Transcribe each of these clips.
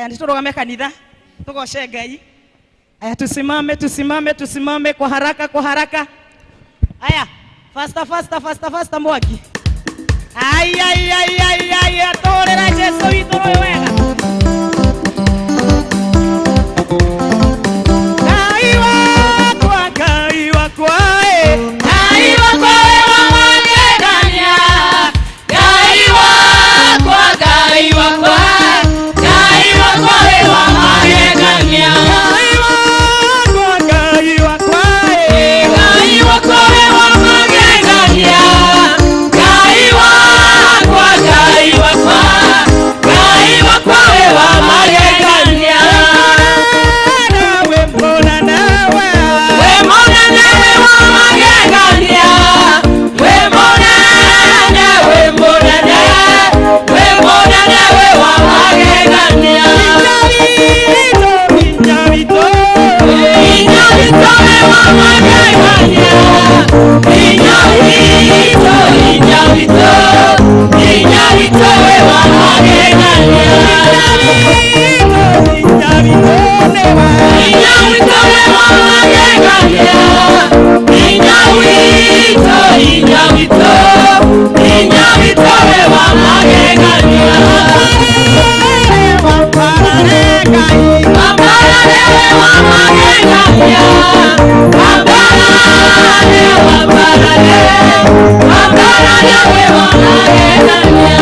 Aya, nitũrũgame kanitha tũgoce Ngai. Aya, tusimame, tusimame, tusimame kwa haraka, kwa haraka. Aya, faster, faster, faster, faster, Mwangi. Ai, ai, ai, ai, ai, atũrĩra Jesu witũ ũyũ wega. Ngai wakwa, Ngai wakwa, ĩ. Ngai wakwa wĩ wa magegania, Ngai wakwa, Ngai wakwa, Ngai wakwa wĩ wa magegania. Ngai wakwa, Ngai wakwa, ĩ. Ngai wakwa wĩ wa magegania, Ngai wakwa, Ngai wakwa, Ngai wakwa wĩ wa magegania. Nawe mbona nawe. Wĩ mũnene wĩ wa magegania, wĩ mũnene, wĩ mũnene, wĩ mũnene wĩ wa magegania. Hinya witũ, Hinya witũ wĩ wa magegania, hinya witũ, hinya witũ, hinya witũ wĩ wa magegania. Hinya witũ nĩ wa. Hinya witũ wĩ wa magegania, hinya witũ, hinya witũ, hinya witũ wĩ wa magegania. Wambarare wĩ wa magegania, wambarare, wambarare, wambarare wĩ wa magegania.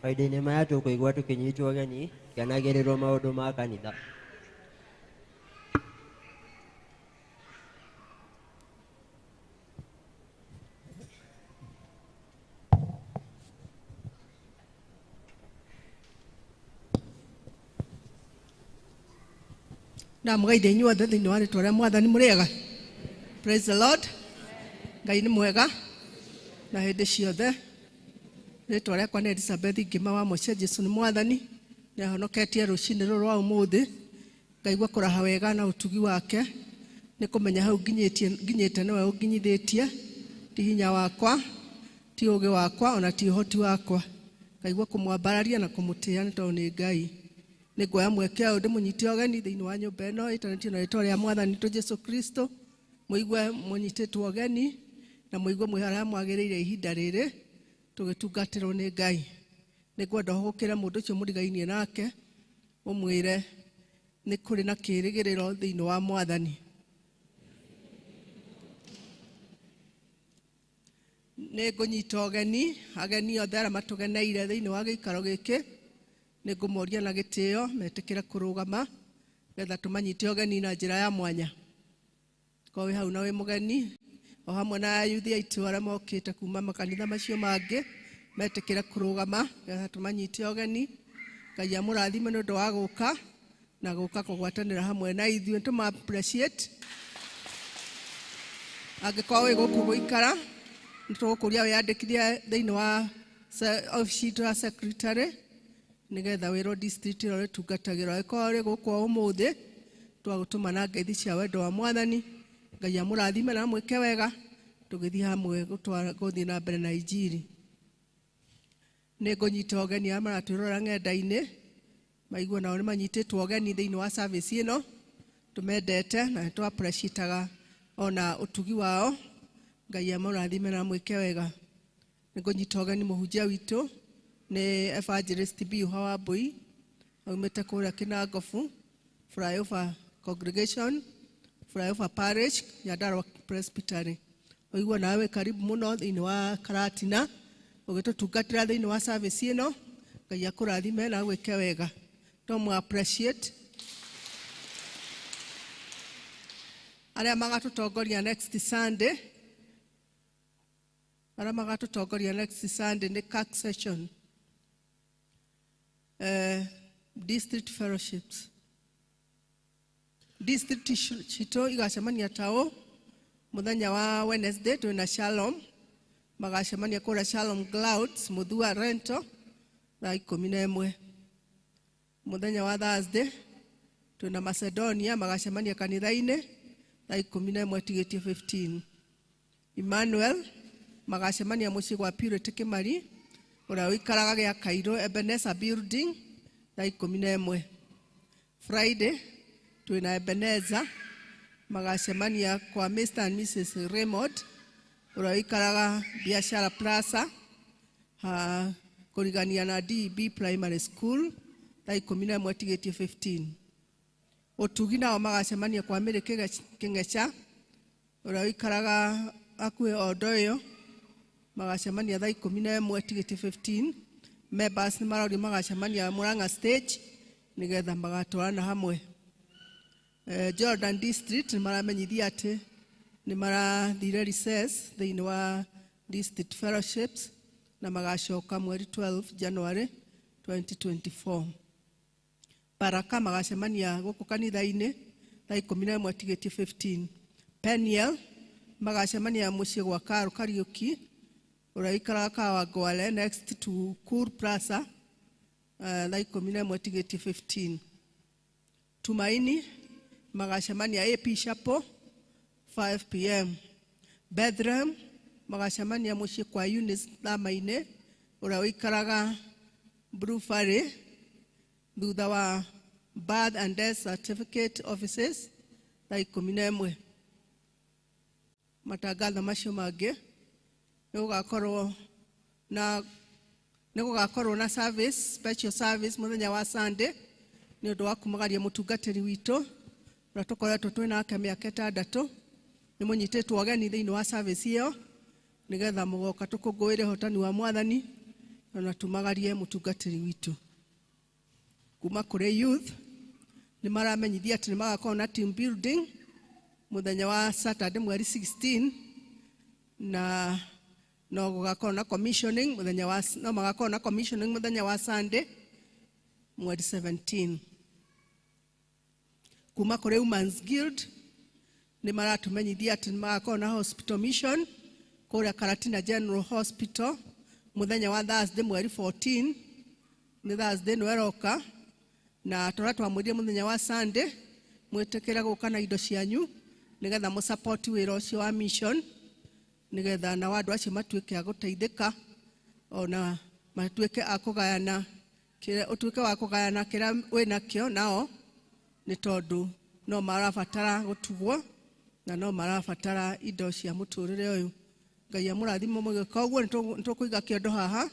Mahinda-inĩ maya tũkũigua tũkĩnyitwo ũgeni, kenagĩrĩrwo maũndũ ma kanitha. Ndamũgeithia inyuothe thĩinĩ wa rĩtwa rĩa Mwathani. Mũrĩega? Praise the Lord. Ngai nĩ mwega na hĩndĩ ciothe. Rĩtwa rĩakwa nĩ Elizabeth Ngĩma wa Mũce. Jesu nĩ Mwathani, nĩ ahonoketie rũcinĩ rũrũ rwa ũmũthĩ. Ngaigua kũraha wega na ũtugi wake, nĩ kũmenya hau nginyĩtie nginyĩte nĩwe ũnginyithĩtie, ti hinya wakwa, ti ũgĩ wakwa, ona ti ũhoti wakwa. Ngaigua kũmwambararia na kũmũtĩĩa nĩ tondũ nĩ Ngai. Nĩ nguoya mweke ũyũ ndĩmũnyite ũgeni thĩinĩ wa nyũmba ĩno ĩtanĩtio na rĩtwa rĩa Mwathani witũ Jesu Kristo. Mũigue mũnyitĩtwo ũgeni na mũigue mwĩ harĩa mwagĩrĩire ihinda rĩrĩ tũgĩtungatĩrwo nĩ Ngai. Nĩ ngwenda ũhũgũkĩre mũndũ ũcio mũrigainie nake, ũmwĩre nĩ kũrĩ na kĩĩrĩgĩrĩro thĩinĩ wa Mwathani. Nĩ ngũnyita ũgeni ageni othe arĩa matũgeneire thĩinĩ wa gĩikaro gĩkĩ. Nĩ ngũmoria na gĩtĩo metĩkĩre kũrũgama getha tũmanyite ũgeni na njĩra ya mwanya. Korwo wĩ hau na wĩ mũgeni, o hamwe na ayuthi aitũ arĩa mokĩte kuma makanitha macio mangĩ, metĩkĩre kũrũgama getha tũmanyite ũgeni. Ngai amũrathime nĩ ũndũ wa gũka na gũka kũgwatanĩra hamwe na ithuĩ. Tũma appreciate. Angĩkorwo wĩ gũkũ gũikara, nĩ tũgũkũria wĩyandĩkithie thĩinĩ wa ofici itũ ya secretary nĩgetha wĩrwo district ĩrĩa ũrĩtungatagĩrwo. Angĩkorwo ũrĩ gũkũ o ũmũthĩ, twagũtũma na ngeithi cia wendo wa Mwathani. Ngai amũrathime na amwĩke wega tũgĩthiĩ hamwe gũthiĩ na mbere na injiri. Nĩ ngũnyita ũgeni arĩa maratwĩrora ng'enda-inĩ, maigue nao nĩ manyitĩtwo ũgeni thĩinĩ wa service ĩno. Tũmendete na nĩ tũ appreciate ona ũtugi wao. Ngai amũrathime na amwĩke wega. Nĩ ngũnyita ũgeni mũhunjia witũ nĩ Evangelist B Wambui, aumĩte kũrĩa Kĩnangobu Flyover Congregation, Flyover Parish, Nyandarua Presbytery. Ũigue nawe wĩ karibu mũno thĩinĩ wa Karatina ũgĩtũtungatĩra thĩinĩ wa service ĩno. Ngai akũrathime na agwĩke wega. Tũmũ appreciate. Arĩa magatũtongoria next Sunday, arĩa magatũtongoria next Sunday nĩ CAC session, district fellowships, district citũ igacemania taũ mũthenya wa Wednesday. Twĩna Shalom, magacemania kũrĩa Shalom Clouds, Muthua Rento, thaa 11. Mũthenya wa Thursday twĩna Macedonia, magacemania kanitha-inĩ thaa 11 tigĩtie 15. Emmanuel magacemania mũciĩ gwa Purity Kimari ũrĩa ũikaraga gĩa Kairũ, Ebenezer Building, thaa 11. Friday twĩna Ebenezer, magacemania kwa Mr and Mrs Raymond ũrĩa ũikaraga Biashara Plaza, ha, kũrigania na DB Primary School, thaa 11 tigĩtie 15. Ũtugi nao magacemania kwa Mary Kĩng'eca ũrĩa ũikaraga hakuhĩ ondo ĩyo, magacemania thaa 11 tigĩtie 15. Members nĩ marorio magacemania Murang'a stage nĩgetha magatwarana hamwe. Jordan District nĩ maramenyithia atĩ nĩ marathire recess thĩinĩ wa district fellowships na magacoka mweri 12 January 2024. Baraka magacemania gũkũ kanitha-inĩ thaa 11 tigĩtie 15. Peniel magacemania mũciĩ gwa Karo Kariũki ũrĩa ũikaraga Kawangware, next to Cool Plaza, thaa 11 tigĩtie 15. Tumaini magacemania AP Chapel, 5 p.m. Bethlehem magacemania mũciĩ kwa Eunice Thama-inĩ ũrĩa ũikaraga Blue Valley, thutha wa birth and death certificate offices, thaa 11. Matangatho macio mangĩ, nĩ gũgakorwo na service, special service mũthenya wa Sunday nĩ ũndũ wa kumagaria mũtungatĩri witũ ũrĩa tũkoretwo twĩ nake mĩaka 6. Nĩ mũnyitĩtwo ũgeni thĩinĩ wa service ĩyo nĩgetha mũgoka tũkũngũĩre ũhotani wa Mwathani. Ona tumagarie mũtungatĩri witũ. Kuma kũrĩ youth, nĩ maramenyithia atĩ nĩ magakorwo na team building mũthenya wa Saturday mweri 16, na no gũgakorwo na commissioning mũthenya wa, no magakorwo na commissioning mũthenya wa Sunday mweri 17. Kuma kũrĩ Women's Guild, nĩ maratumenyithia atĩ nĩ magakorwo na hospital mission kũrĩa Karatina General Hospital mũthenya wa Thursday mweri 14. Nĩ Thursday ĩno ĩroka, na tũrĩa twamwĩrire mũthenya wa Sunday mwĩtĩkĩre gũka na indo cianyu nĩgetha mũsupport wĩra ũcio wa mission, nĩgetha nao andũ acio matuĩke a gũteithĩka, ona matuĩke a kũgayana kĩrĩa, ũtuĩke wa kũgayana kĩrĩa wĩnakĩo nao, nĩ tondũ no marabatara gũtugwo na no marabatara indo cia mũtũrĩre ũyũ. Ngai amũrathime mũgĩka ũguo. Nĩ tũkũiga kĩondo haha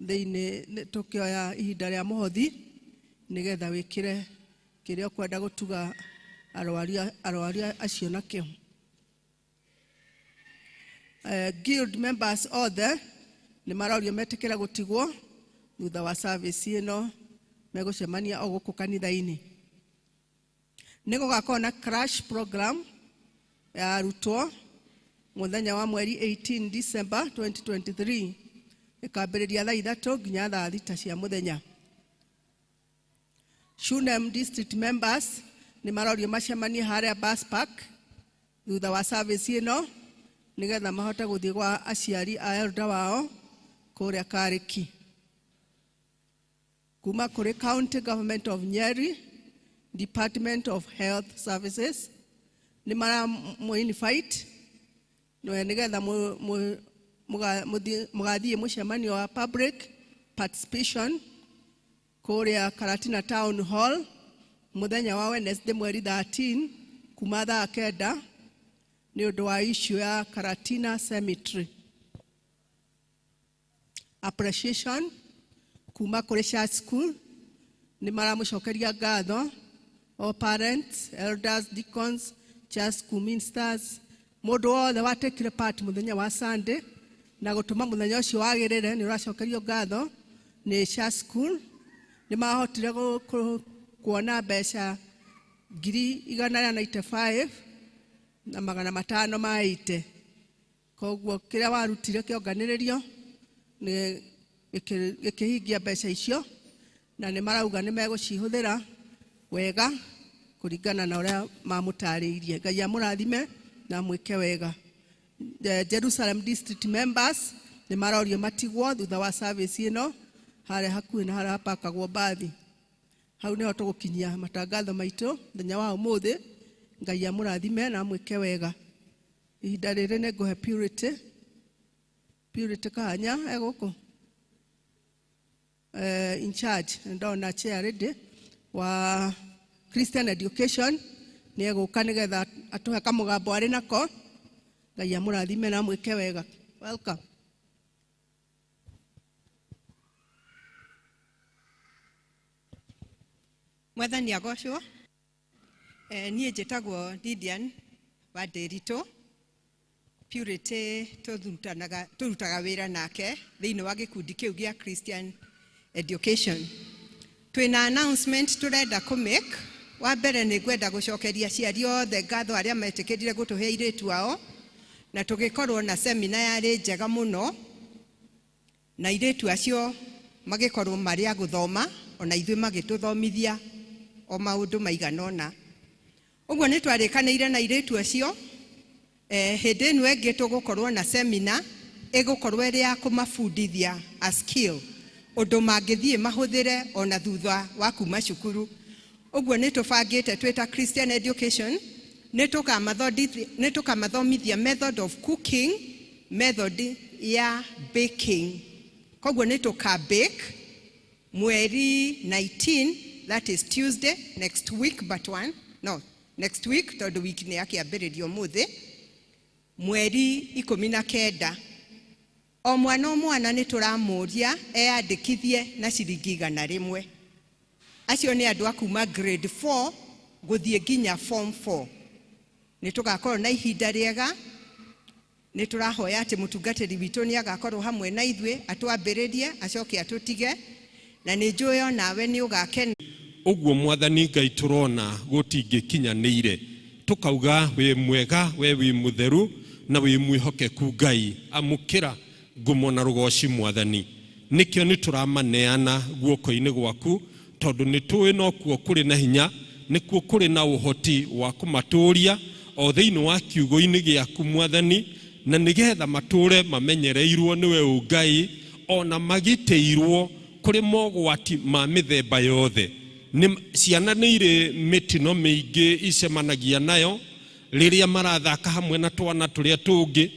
thĩinĩ, tũkĩoya ihinda rĩa mũhothi nĩgetha wĩkĩre kĩrĩa ũkwenda gũtuga arwaria acio nakĩo. Guild members othe nĩ marorio metĩkĩre gũtigwo thutha wa service ĩno, megũcemania o gũkũ kanitha-inĩ. Nĩ gũgakorwo na crash program ya arutwo mũthenya wa mweri 18 December 2023, ĩkambĩrĩria thaa 3 nginya thaa 6 cia mũthenya. Shunem district members nĩ marorio macemanie harĩa bus park thutha wa service ĩno, nĩgetha mahote gũthiĩ gwa aciari a elder wao kũrĩa Karĩki. Kuma kũrĩ County Government of Nyeri, Department of Health Services, nĩ maramũ invite nĩgetha mũgathiĩ mũcemanio wa public participation kũrĩa Karatina Town Hall mũthenya wa Wednesday mweri 13 kuma thaa 9, nĩ ũndũ wa issue ya Karatina Cemetery. Appreciation kuma kũrĩ Church School, nĩ maramũcokeria ngatho all parents, elders, deacons, church school ministers, mũndũ wothe watekire part mũthenya wa Sunday na gũtũma mũthenya ũcio wagĩrĩre, nĩ ũracokerio ngatho nĩ church school. Nĩ mahotire kuona mbeca 195,580. Koguo kĩrĩa warutire kĩonganĩrĩrio nĩ gĩkĩhingia mbeca icio, na nĩ marauga nĩ megũcihũthĩra wega kũringana na ũrĩa mamũtarĩirie. Ngai amũrathime na mwĩke wega. The Jerusalem district members nĩ marorio matigwo thutha wa service ĩno harĩa hakuhĩ na harĩa hapakagwo mbathi. Hau nĩho tũgũkinyia matangatho maitũ mũthenya wa ũmũthĩ. Ngai amũrathime na mwĩke wega. Ihinda rĩrĩ nĩ ngũhe Purity, Purity Kahanya egũkũ, in charge, ndona chair ready wa Christian Education, nĩ egũka nĩgetha atũhe kamũgambo arĩ nako. Ngai amũrathime na mwĩke wega. Welcome. Mwathani agocwo. Niĩ njĩtagwo Lilian wa Ndĩritũ. Purity tũrutaga wĩra nake thĩinĩ wa gĩkundi kĩu gĩa Christian Education. Twĩna announcement tũrenda kũ make. Wa mbere, nĩ ngwenda gũcokeria aciari othe ngatho arĩa metĩkĩrire gũtũhe airĩtu ao, na tũgĩkorwo na semina yarĩ njega mũno, na airĩtu acio magĩkorwo marĩ a gũthoma, ona ithuĩ magĩtũthomithia o maũndũ maigana ũna. Ũguo nĩ twarĩkanĩire na airĩtu acio, hĩndĩ ĩno ĩngĩ tũgũkorwo na semina ĩgũkorwo ĩrĩ ya kũmabundithia a skill, ũndũ mangĩthiĩ mahũthĩre ona thutha wa kuma cukuru. Ũguo nĩ tũbangĩte twĩ ta Christian Education nĩ tũkamathomithia method of cooking, method ya baking. Koguo nĩ tũka bake mweri 19, that is Tuesday next week, but one, no, next week, tondũ wiki nĩ yakĩambĩrĩrio ũmũthĩ, mweri 19. O mwana o mwana nĩ tũramũria eyandĩkithie na ciringi 100. Acio nĩ andũ a kuma grade 4 gũthiĩ nginya form 4. Nĩ tũgakorwo na ihinda rĩega. Nĩ tũrahoya atĩ mũtungatĩri witũ nĩ agakorwo hamwe na ithuĩ, atwambĩrĩrie, acoke atũtige, na nĩ njũĩ onawe nĩ ũgakena. Ũguo Mwathani Ngai tũrona gũtingĩkinyanĩire, tũkauga wĩ mwega, we wĩ mũtheru na wĩ mwĩhokeku Ngai. Amũkĩra ngumo na rũgoci Mwathani. Nĩkĩo nĩ tũramaneana guoko-inĩ gwaku, tondũ nĩ tũĩ nokuo kũrĩ na hinya, nĩkuo kũrĩ na ũhoti wa kũmatũũria o thĩinĩ wa kiugo-inĩ gĩaku Mwathani, na nĩgetha matũũre mamenyereirwo nĩwe ũngai, ona magitĩirwo kũrĩ mogwati ma mĩthemba yothe. Nĩ ciana nĩ irĩ mĩtino mĩingĩ icemanagia nayo rĩrĩa marathaka hamwe na twana tũrĩa tũngĩ,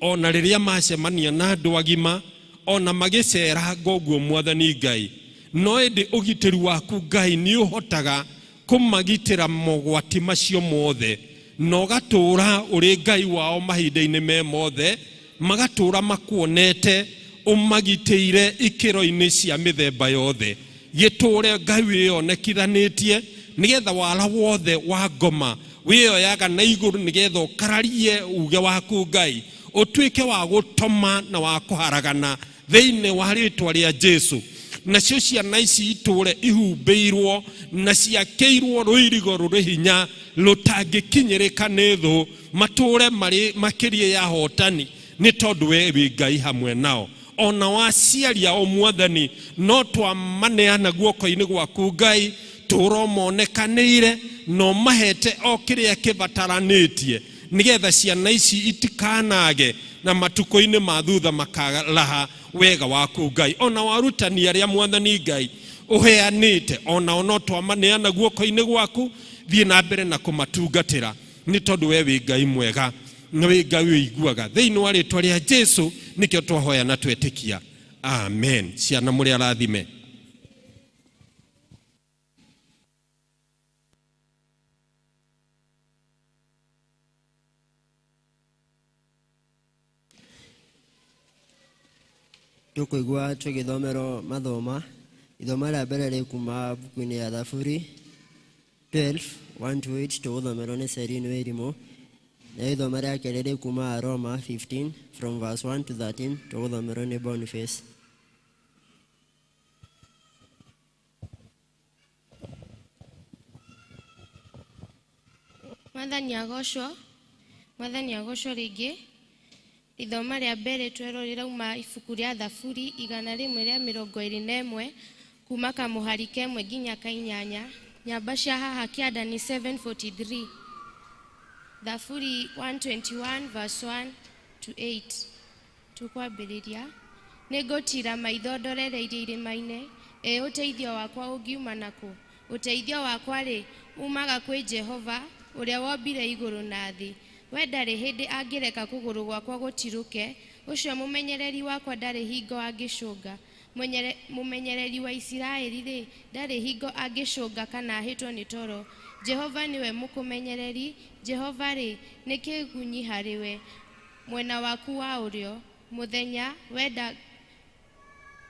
ona rĩrĩa macemania na andũ agima, ona magĩceranga ũguo Mwathani Ngai. No ĩndĩ ũgitĩri waku Ngai nĩ ũhotaga kũmagitĩra mogwati macio mothe, na ũgatũũra ũrĩ Ngai wao mahinda-inĩ me mothe, magatũũra makuonete ũmagitĩire ikĩro-inĩ cia mĩthemba yothe. Gĩtũũre Ngai wĩyonekithanĩtie, nĩgetha wara wothe wa ngoma wĩyoyaga na igũrũ, nĩgetha ũkararie uge waku Ngai, ũtuĩke wa gũtoma na wa kũharagana thĩinĩ wa rĩtwa rĩa Jesu. Nacio ciana ici itũũre ihumbĩirwo na ciakĩirwo rũirigo rũrĩ hinya rũtangĩkinyĩrĩka nĩ thũ, matũũre marĩ makĩria ya hotani, nĩ tondũ we wĩ Ngai hamwe nao. Ona waciari ao Mwathani, no twamaneana guoko-inĩ gwaku Ngai, tũũra ũmonekanĩire na ũmahete o kĩrĩa kĩbataranĩtie, nĩgetha ciana ici itikanage na matukũ-inĩ ma thutha makaraha wega waku Ngai. Ona warutani arĩa Mwathani Ngai ũheanĩte, onao no twamaneana guoko-inĩ gwaku, thiĩ na mbere na kũmatungatĩra, nĩ tondũ we wĩ Ngai mwega na wĩ Ngai ũiguaga. Thĩinĩ wa rĩtwa rĩa Jesu nĩkĩo twahoya na twetĩkia, amen. Ciana mũrĩ arathime. Tũkũigua tũgĩthomerwo mathoma. Ithoma rĩa mbere rĩ kuma buku-inĩ ya Thaburi 12 1 to 8, tũgũthomerwo nĩ Celine Wairimũ. Na ithoma rĩa kerĩ rĩ kuma Roma 15 from verse 1 to 13, tũgũthomerwo nĩ Boniface. Mwathani agocwo, Mwathani agocwo rĩngĩ. Ithoma rĩa mbere twerwo rĩrauma ibuku rĩa Thaburi 121 kuma kamũhari kemwe nginya kainyanya. Nyamba cia haha kĩanda nĩ 743. Thaburi 121 verse 1 to 8. Tũkwambĩrĩria. Nĩngũtiira maitho ndorereirie irĩma-inĩ, ĩ ũteithio wakwa ũngiuma nakũ? Ũteithio wakwa rĩ, umaga kwĩ Jehova, ũrĩa wombire igũrũ na thĩ. We ndarĩ hĩndĩ angĩreka kũgũrũ gwakwa gũtirũke, ũcio mũmenyereri wakwa ndarĩ hingo angĩcũnga. Mũmenyereri wa Isiraeli rĩ, ndarĩ hingo angĩcũnga kana ahĩtwo nĩ toro. Jehova nĩwe mũkũmenyereri, Jehova rĩ, nĩ kĩgunyi harĩ we, mwena waku wa ũrĩo. Mũthenya wenda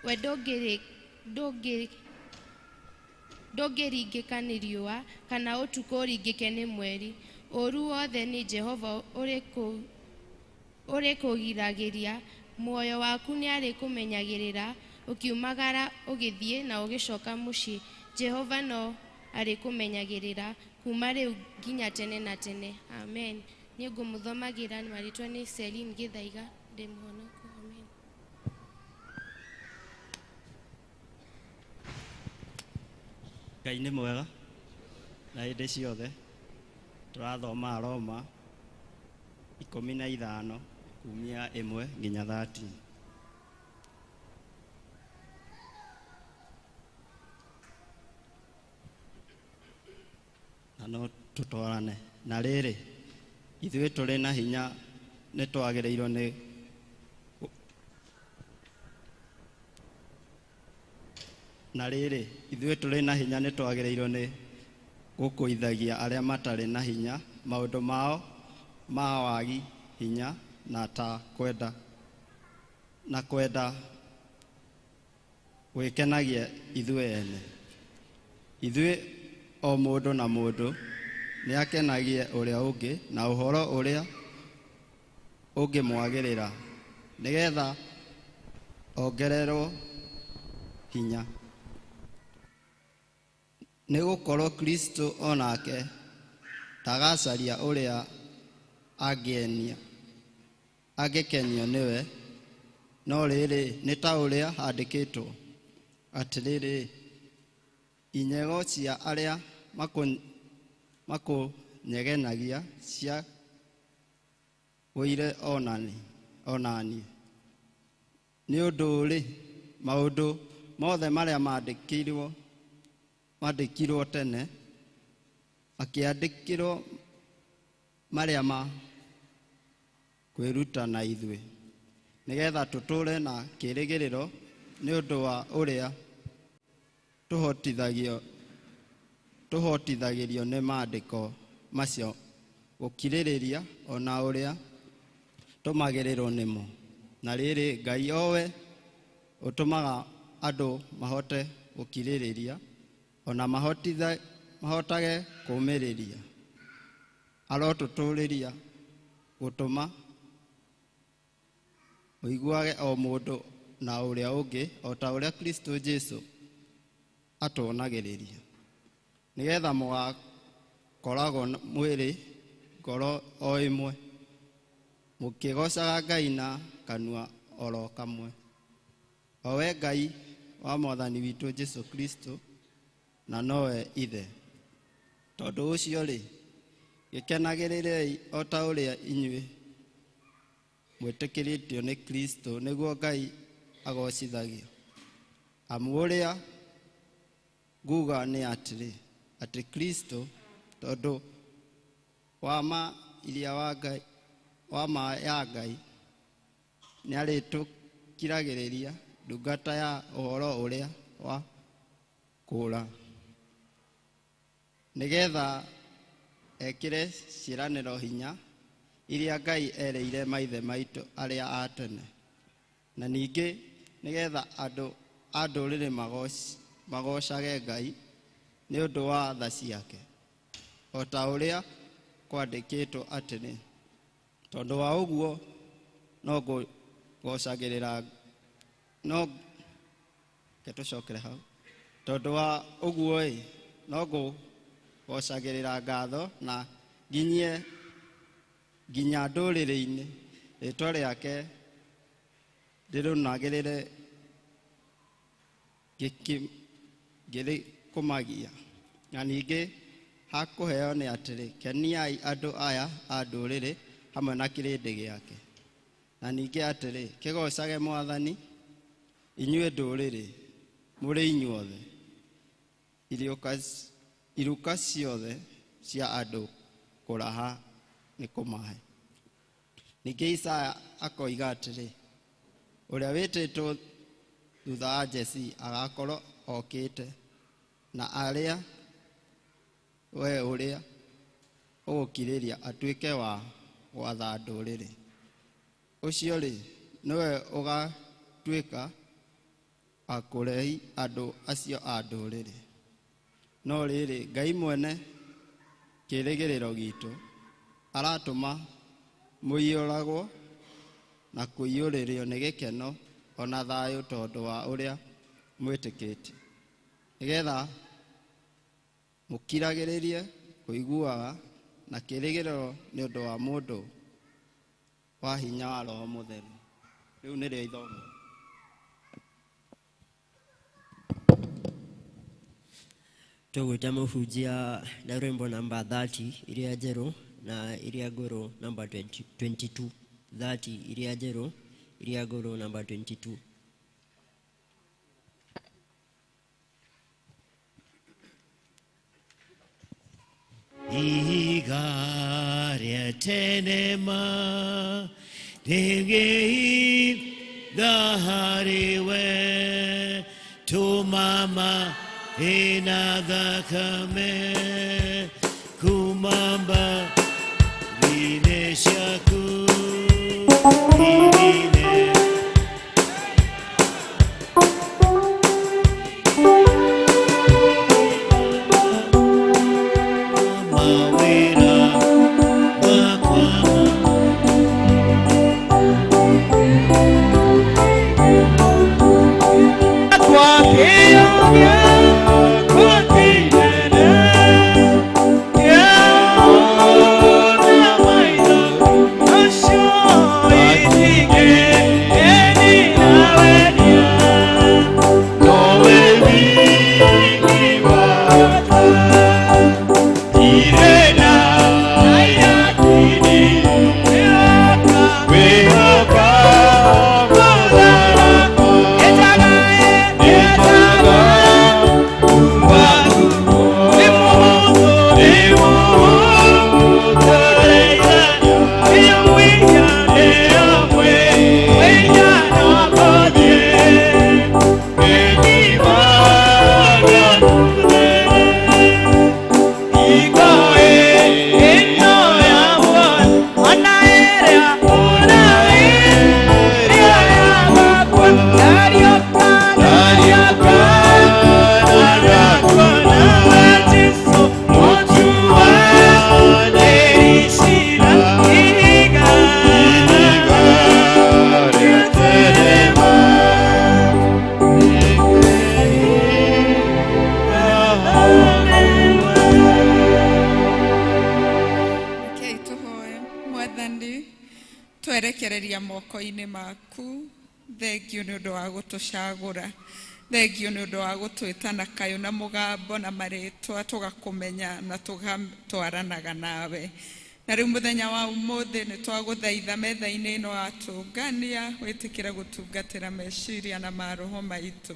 we ndũngĩringĩka nĩ riũa, kana ũtukũ ũringĩke nĩ mweri. Ũũru wothe nĩ Jehova ũrĩkũgiragĩria, muoyo waku nĩarĩkũmenyagĩrĩra, ũkiumagara ũgĩthiĩ na ũgĩcoka mũciĩ. Jehova no arĩkũmenyagĩrĩra kuma rĩu nginya tene na tene. Amen. Niĩ ngũmũthomagĩra marĩtwa nĩ Celine Gĩthaiga, ndĩ mũhonoku. Amen. Ngai nĩ mwega na hĩndĩ ciothe. Tũrathoma Roma 15 kumia 1 nginya 13. Na no tũtwarane. Na rĩrĩ, ithuĩ tũrĩ na hinya nĩ twagĩrĩirwo nĩ na rĩrĩ, ithuĩ tũrĩ na hinya nĩ twagĩrĩirwo nĩ gũkũithagia arĩa matarĩ na hinya maũndũ mao ma wagi hinya, na ta kwenda na kwenda gwĩkenagia ithuĩ ene. Ithuĩ o mũndũ na mũndũ nĩakenagie ũrĩa ũngĩ na ũhoro ũrĩa Ũngĩmwagĩrĩra, nĩgetha ongererwo hinya. Nĩ gũkorwo Kristo o nake ndagacaria ũrĩa angĩenia angĩkenio nĩwe, no rĩrĩ, nĩ ta ũrĩa handĩkĩtwo atĩrĩrĩ, inyego cia arĩa makũnyegenagia ciagũire o naniĩ. Nĩ ũndũ-rĩ, maũndũ mothe marĩa mandĩkirwo tene makĩandĩkĩrwo marĩa ma kwĩruta na ithuĩ, nĩgetha tũtũũre na kĩĩrĩgĩrĩro nĩ ũndũ wa ũrĩa tũhotithagĩrio nĩ maandĩko macio gũkirĩrĩria o na ũrĩa tũmagĩrĩrwo nĩmo. Na rĩrĩ, Ngai owe ũtũmaga andũ mahote gũkirĩrĩria ona mahotage kũũmĩrĩria arotũtũũrĩria gũtũma mũiguage o mũndũ na ũrĩa ũngĩ o ta ũrĩa Kristo Jesu atuonagĩrĩria, nĩgetha mũgakoragwo mwĩrĩ ngoro o ĩmwe, mũkĩgoocaga Ngai na kanua oro kamwe, o we Ngai wa Mwathani witũ Jesu Kristo, na nowe Ithe. Tondũ ũcio-rĩ, gĩkenagĩrĩrei o ta ũrĩa inyuĩ mwĩtĩkĩrĩtio nĩ Kristo, nĩguo Ngai agocithagio. Amu ũrĩa nguga nĩ atĩrĩ, atĩ Kristo tondũ wa ma iria wa Ngai wa ma ya Ngai nĩarĩtũkiragĩrĩria ndungata ya ũhoro ũrĩa wa kũũra, nĩgetha ekĩre ciĩranĩro hinya iria Ngai erĩire maithe maitũ arĩa a tene, na ningĩ nĩgetha andũ a ndũrĩrĩ magocage Ngai nĩ ũndũ wa tha ciake, o ta ũrĩa kwandĩkĩtwo atĩrĩ, tondũ wa ũguo no ngũgocagĩrĩra no reke tũcokere hau, tondũ wa ũguo-ĩ, no ngũgocagĩrĩra ngatho na nginyie nginya ndũrĩrĩ-inĩ rĩtwa rĩake ndĩrũnagĩrĩre ngĩrĩkũmagia. Na ningĩ hakũheo nĩ atĩrĩ, keniai andũ aya a ndũrĩrĩ hamwe na kĩrĩndĩ gĩake. Na ningĩ atĩrĩ, kĩgocage Mwathani inyuĩ ndũrĩrĩ mũrĩ inyuothe, iruka ciothe cia andũ kũraha nĩ kũmahe. Ningĩ Isaya akoiga atĩrĩ, ũrĩa wĩtĩtwo thutha wa Jesii agakorwo okĩte, na arĩa we ũrĩa ũgũkirĩria atuĩke wa gwatha ndũrĩrĩ. Ũcio-rĩ, nĩwe ũgatuĩka wa kũrehi andũ acio a ndũrĩrĩ. No rĩrĩ, Ngai mwene kĩĩrĩgĩrĩro gitũ aratũma mũiyũragwo na kũiyũrĩrĩo nĩ gĩkeno ona thayũ tondũ wa ũrĩa mwĩtĩkĩtie, nĩgetha mũkiragĩrĩrie kũiguaga na kĩĩrĩgĩrĩro nĩ ũndũ wa mũndũ wa hinya wa Roho Mũtheru. Rĩu nĩrĩo ithomo. Tũgwĩta mũhunjia na rwĩmbo namba 30 iria njerũ na iria ngũrũ namba 20, 22. 30 iria njerũ, iria ngũrũ namba 22. Ihiga rĩa tene ma rĩngĩhinga harĩ we, tũmama ina thakame kumamba rine ciaku irine. Mawĩra makwa. Mwathani, twerekereria moko-inĩ maku. Thengiũ nĩ ũndũ wa gũtũcagũra, thengiũ nĩ ũndũ wa gũtwĩta na kayũ na mũgambo na marĩtwa, tũgakũmenya na tũgatwaranaga nawe. Na rĩu mũthenya wa ũmũthĩ nĩ twagũthaitha metha-inĩ ĩno watũngania, wĩtĩkĩre gũtungatĩra meciria na maroho maitũ,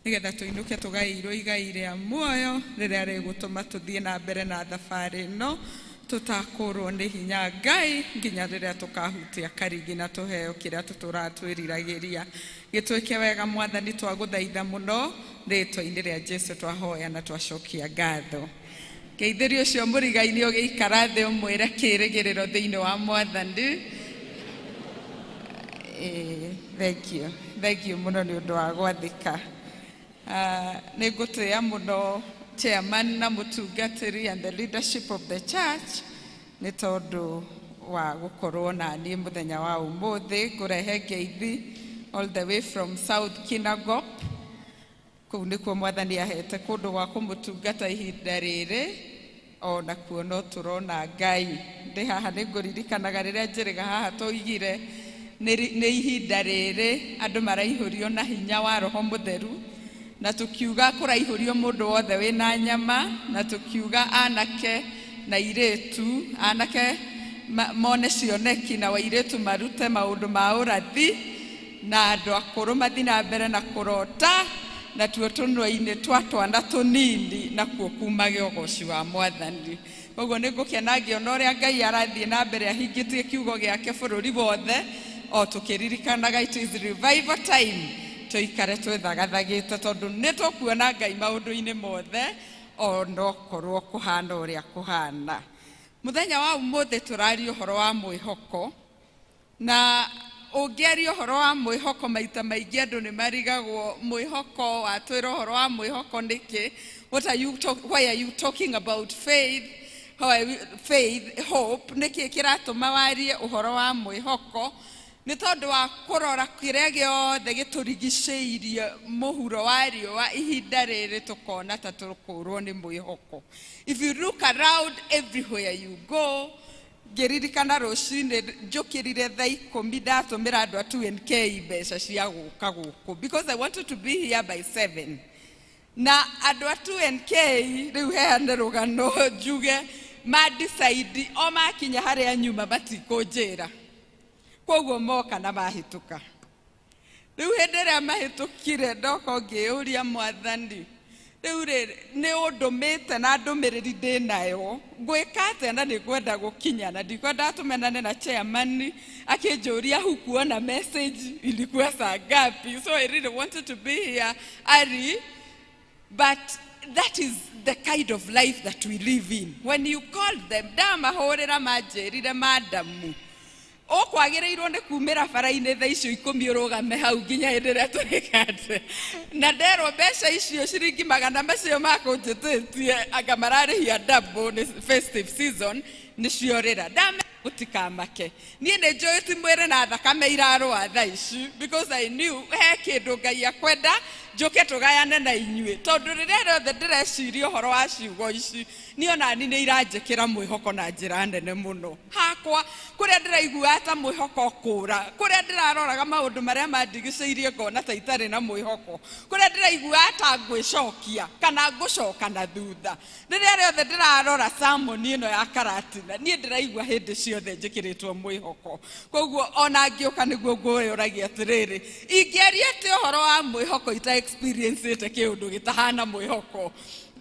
nĩgetha tũinũke tũgaĩirwo igai rĩa muoyo rĩrĩa rĩgũtũma tũthiĩ na mbere na thabarĩ ĩno tũtakũrwo nĩ hinya Ngai nginya rĩrĩa tũkahutia karigi na tũheo kĩrĩa tũtũraga twĩriragĩria. Gĩtwĩke wega Mwathani, twagũthaitha mũno rĩtwa-inĩ rĩa Jesu twahoya na twacokia ngatho. Ngeithĩria ũcio mũrigaini ũgĩikara thĩ ũmwĩre kĩrĩgĩrĩro thĩinĩ wa Mwathani. Thank you, thank you mũno nĩ ũndũ wa gwathĩka. Nĩ ngũtĩĩa mũno chairman na mũtungatĩri and the leadership of the church nĩ tondũ wa gũkorwo na niĩ mũthenya wa ũmũthĩ. Ngũrehe ngeithi all the way from South Kinangop. Kũu nĩkuo Mwathani ahete kũndũ gwa kũmũtungata ihinda rĩrĩ, ona kuo no tũrona Ngai. Ndĩ haha nĩ ngũririkanaga rĩrĩa njĩrĩga haha tũigire nĩ ihinda rĩrĩ andũ maraihũrio na hinya wa Roho Mũtheru, na tũkiuga kũraihũrio mũndũ wothe wĩna nyama, na tũkiuga anake na irĩtu, anake mone cioneki na wairĩtu marute maũndũ ma ũrathi, na andũ akũrũ mathiĩ na mbere na kũrota, na tuo tũnua-inĩ twa twana tũnini nakuo kumage ũgoci wa Mwathani. Koguo nĩ ngũkena ngĩona ũrĩa Ngai arathiĩ na mbere ahingĩtie kiugo gĩake bũrũri wothe, o tũkĩririkanaga it is revival time, tũikare twĩthagathagĩte tondũ nĩ tũkuona Ngai maũndũ-inĩ mothe onokorwo kũhana ũrĩa kũhana. Mũthenya wa ũmũthĩ tũraria ũhoro wa mwĩhoko, na ũngĩaria ũhoro wa mwĩhoko maita maingĩ andũ nĩ marigagwo mwĩhoko watwĩra ũhoro wa mwĩhoko nĩkĩ. What are you talk, why are you talking about faith? How are you, faith, hope, nĩkĩ kĩratũma warie ũhoro wa mwĩhoko? Nĩ tondũ wa kũrora kĩrĩa gĩothe gĩtũrigicĩirie mũhuro wa riũa ihinda rĩrĩ, tũkona ta tũkũrwo nĩ mwĩhoko. If you look around everywhere you go, ngĩririkana rũcinĩ njũkĩrire thaa 10, ndatũmĩra andũ a 2NK mbeca cia gũka gũkũ because I wanted to be here by 7, na andũ a 2NK rĩu heane rũgano njuge ma decide o makinya harĩa nyuma matikũnjĩra, koguo moka na mahĩtũka. Rĩu hĩndĩ ĩrĩa mahĩtũkire ndoka ngĩyũria, Mwathani, rĩu rĩ nĩ ũndũmĩte na ndũmĩrĩri ndĩ nayo, ngwĩka atĩa? Na nĩ ngwenda gũkinya na ndikwenda tũmenane na chairman akĩnjũria hukuona message ilikuwa saa ngapi. So I really wanted to be here early, but that is the kind of life that we live in. When you call them, ndamahũrĩra manjĩrire, "Madamu, ũkwagĩrĩirwo nĩ kumĩra bara-inĩ thaa icio 10, ũrũgame hau nginya hĩndĩ ĩrĩa tũrĩkate." Na nderwo mbeca icio ciringi magana macio makũnjĩtĩtie anga mararĩhia double nĩ festive season nĩ ciorĩra. Ndame mũtikamake, niĩ nĩ njũĩ ti mwĩrĩ na thakame irarũa thaa ici, because I knew he kĩndũ Ngai akwenda njũke tũgayane na inyuĩ, tondũ rĩrĩa rĩothe ndĩreciria ũhoro wa ciugo ici, niĩ onani nĩ iranjĩkĩra mwĩhoko na njĩra nene mũno. Hakwa kũrĩa ndĩraigua ta mwĩhoko kũra, kũrĩa ndĩraroraga maũndũ marĩa mandigicĩirie ngona ta itarĩ na mwĩhoko, kũrĩa ndĩraigua ta ngwĩcokia kana ngũcoka na thutha, rĩrĩa rĩothe ndĩrarora sermon ĩno ya Karatina, niĩ ndĩraigua hĩndĩ ciothe njĩkĩrĩtwo mwĩhoko. Koguo ona ngĩũka nĩguo ngũyũragia atĩrĩrĩ, ingĩaria atĩ ũhoro wa mwĩhoko ita experience ĩte kĩũndũ gĩtahana mwĩhoko,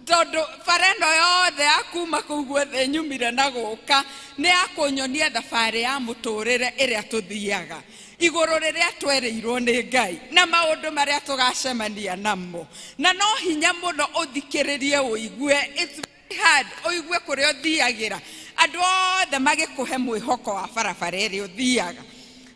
tondũ bara ĩno yothe ya kuma kũu guothe nyumire na gũka nĩ ya kũnyonia thabarĩ ya mũtũrĩre ĩrĩa tũthiaga igũrũ rĩrĩa twerĩirwo nĩ Ngai na maũndũ marĩa tũgacemania namo. Na no hinya mũno ũthikĩrĩrie ũigue, it's very hard ũigue kũrĩa ũthiagĩra andũ othe magĩkũhe mwĩhoko wa barabara ĩrĩa ũthiaga.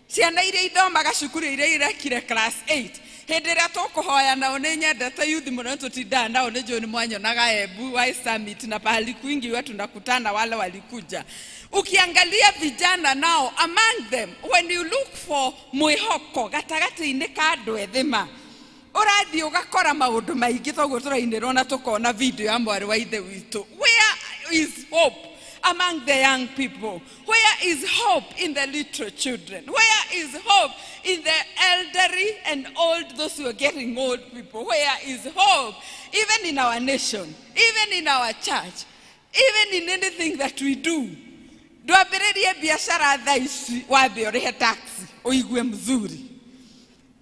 Ciana iria ithomaga cukuru iria irekire class 8, hĩndĩ ĩrĩa tũkũhoya nao, nĩ nyendete youth mũno, tũtindaga nao, nĩ njũĩ nĩ mwanyonaga Embu wa Summit na pahali kwingi huwa tunakutana, wale walikuja. Ukiangalia vijana nao, among them, when you look for mwĩhoko gatagatĩ-inĩ ka andũ ethĩ, ma ũrathiĩ ũgakora maũndũ maingĩ toguo tũrainĩrwo na tũkona video ya mwarĩ wa ithe witũ. Where is hope? among the young people? Where is hope in the little children? Where is hope in the elderly and old, those who are getting old people? Where is hope? Even in our nation, even in our church, even in anything that we do. Ndwambĩrĩrie biacara thaa ici, wambe ũrĩhe tax ũigue mzuri.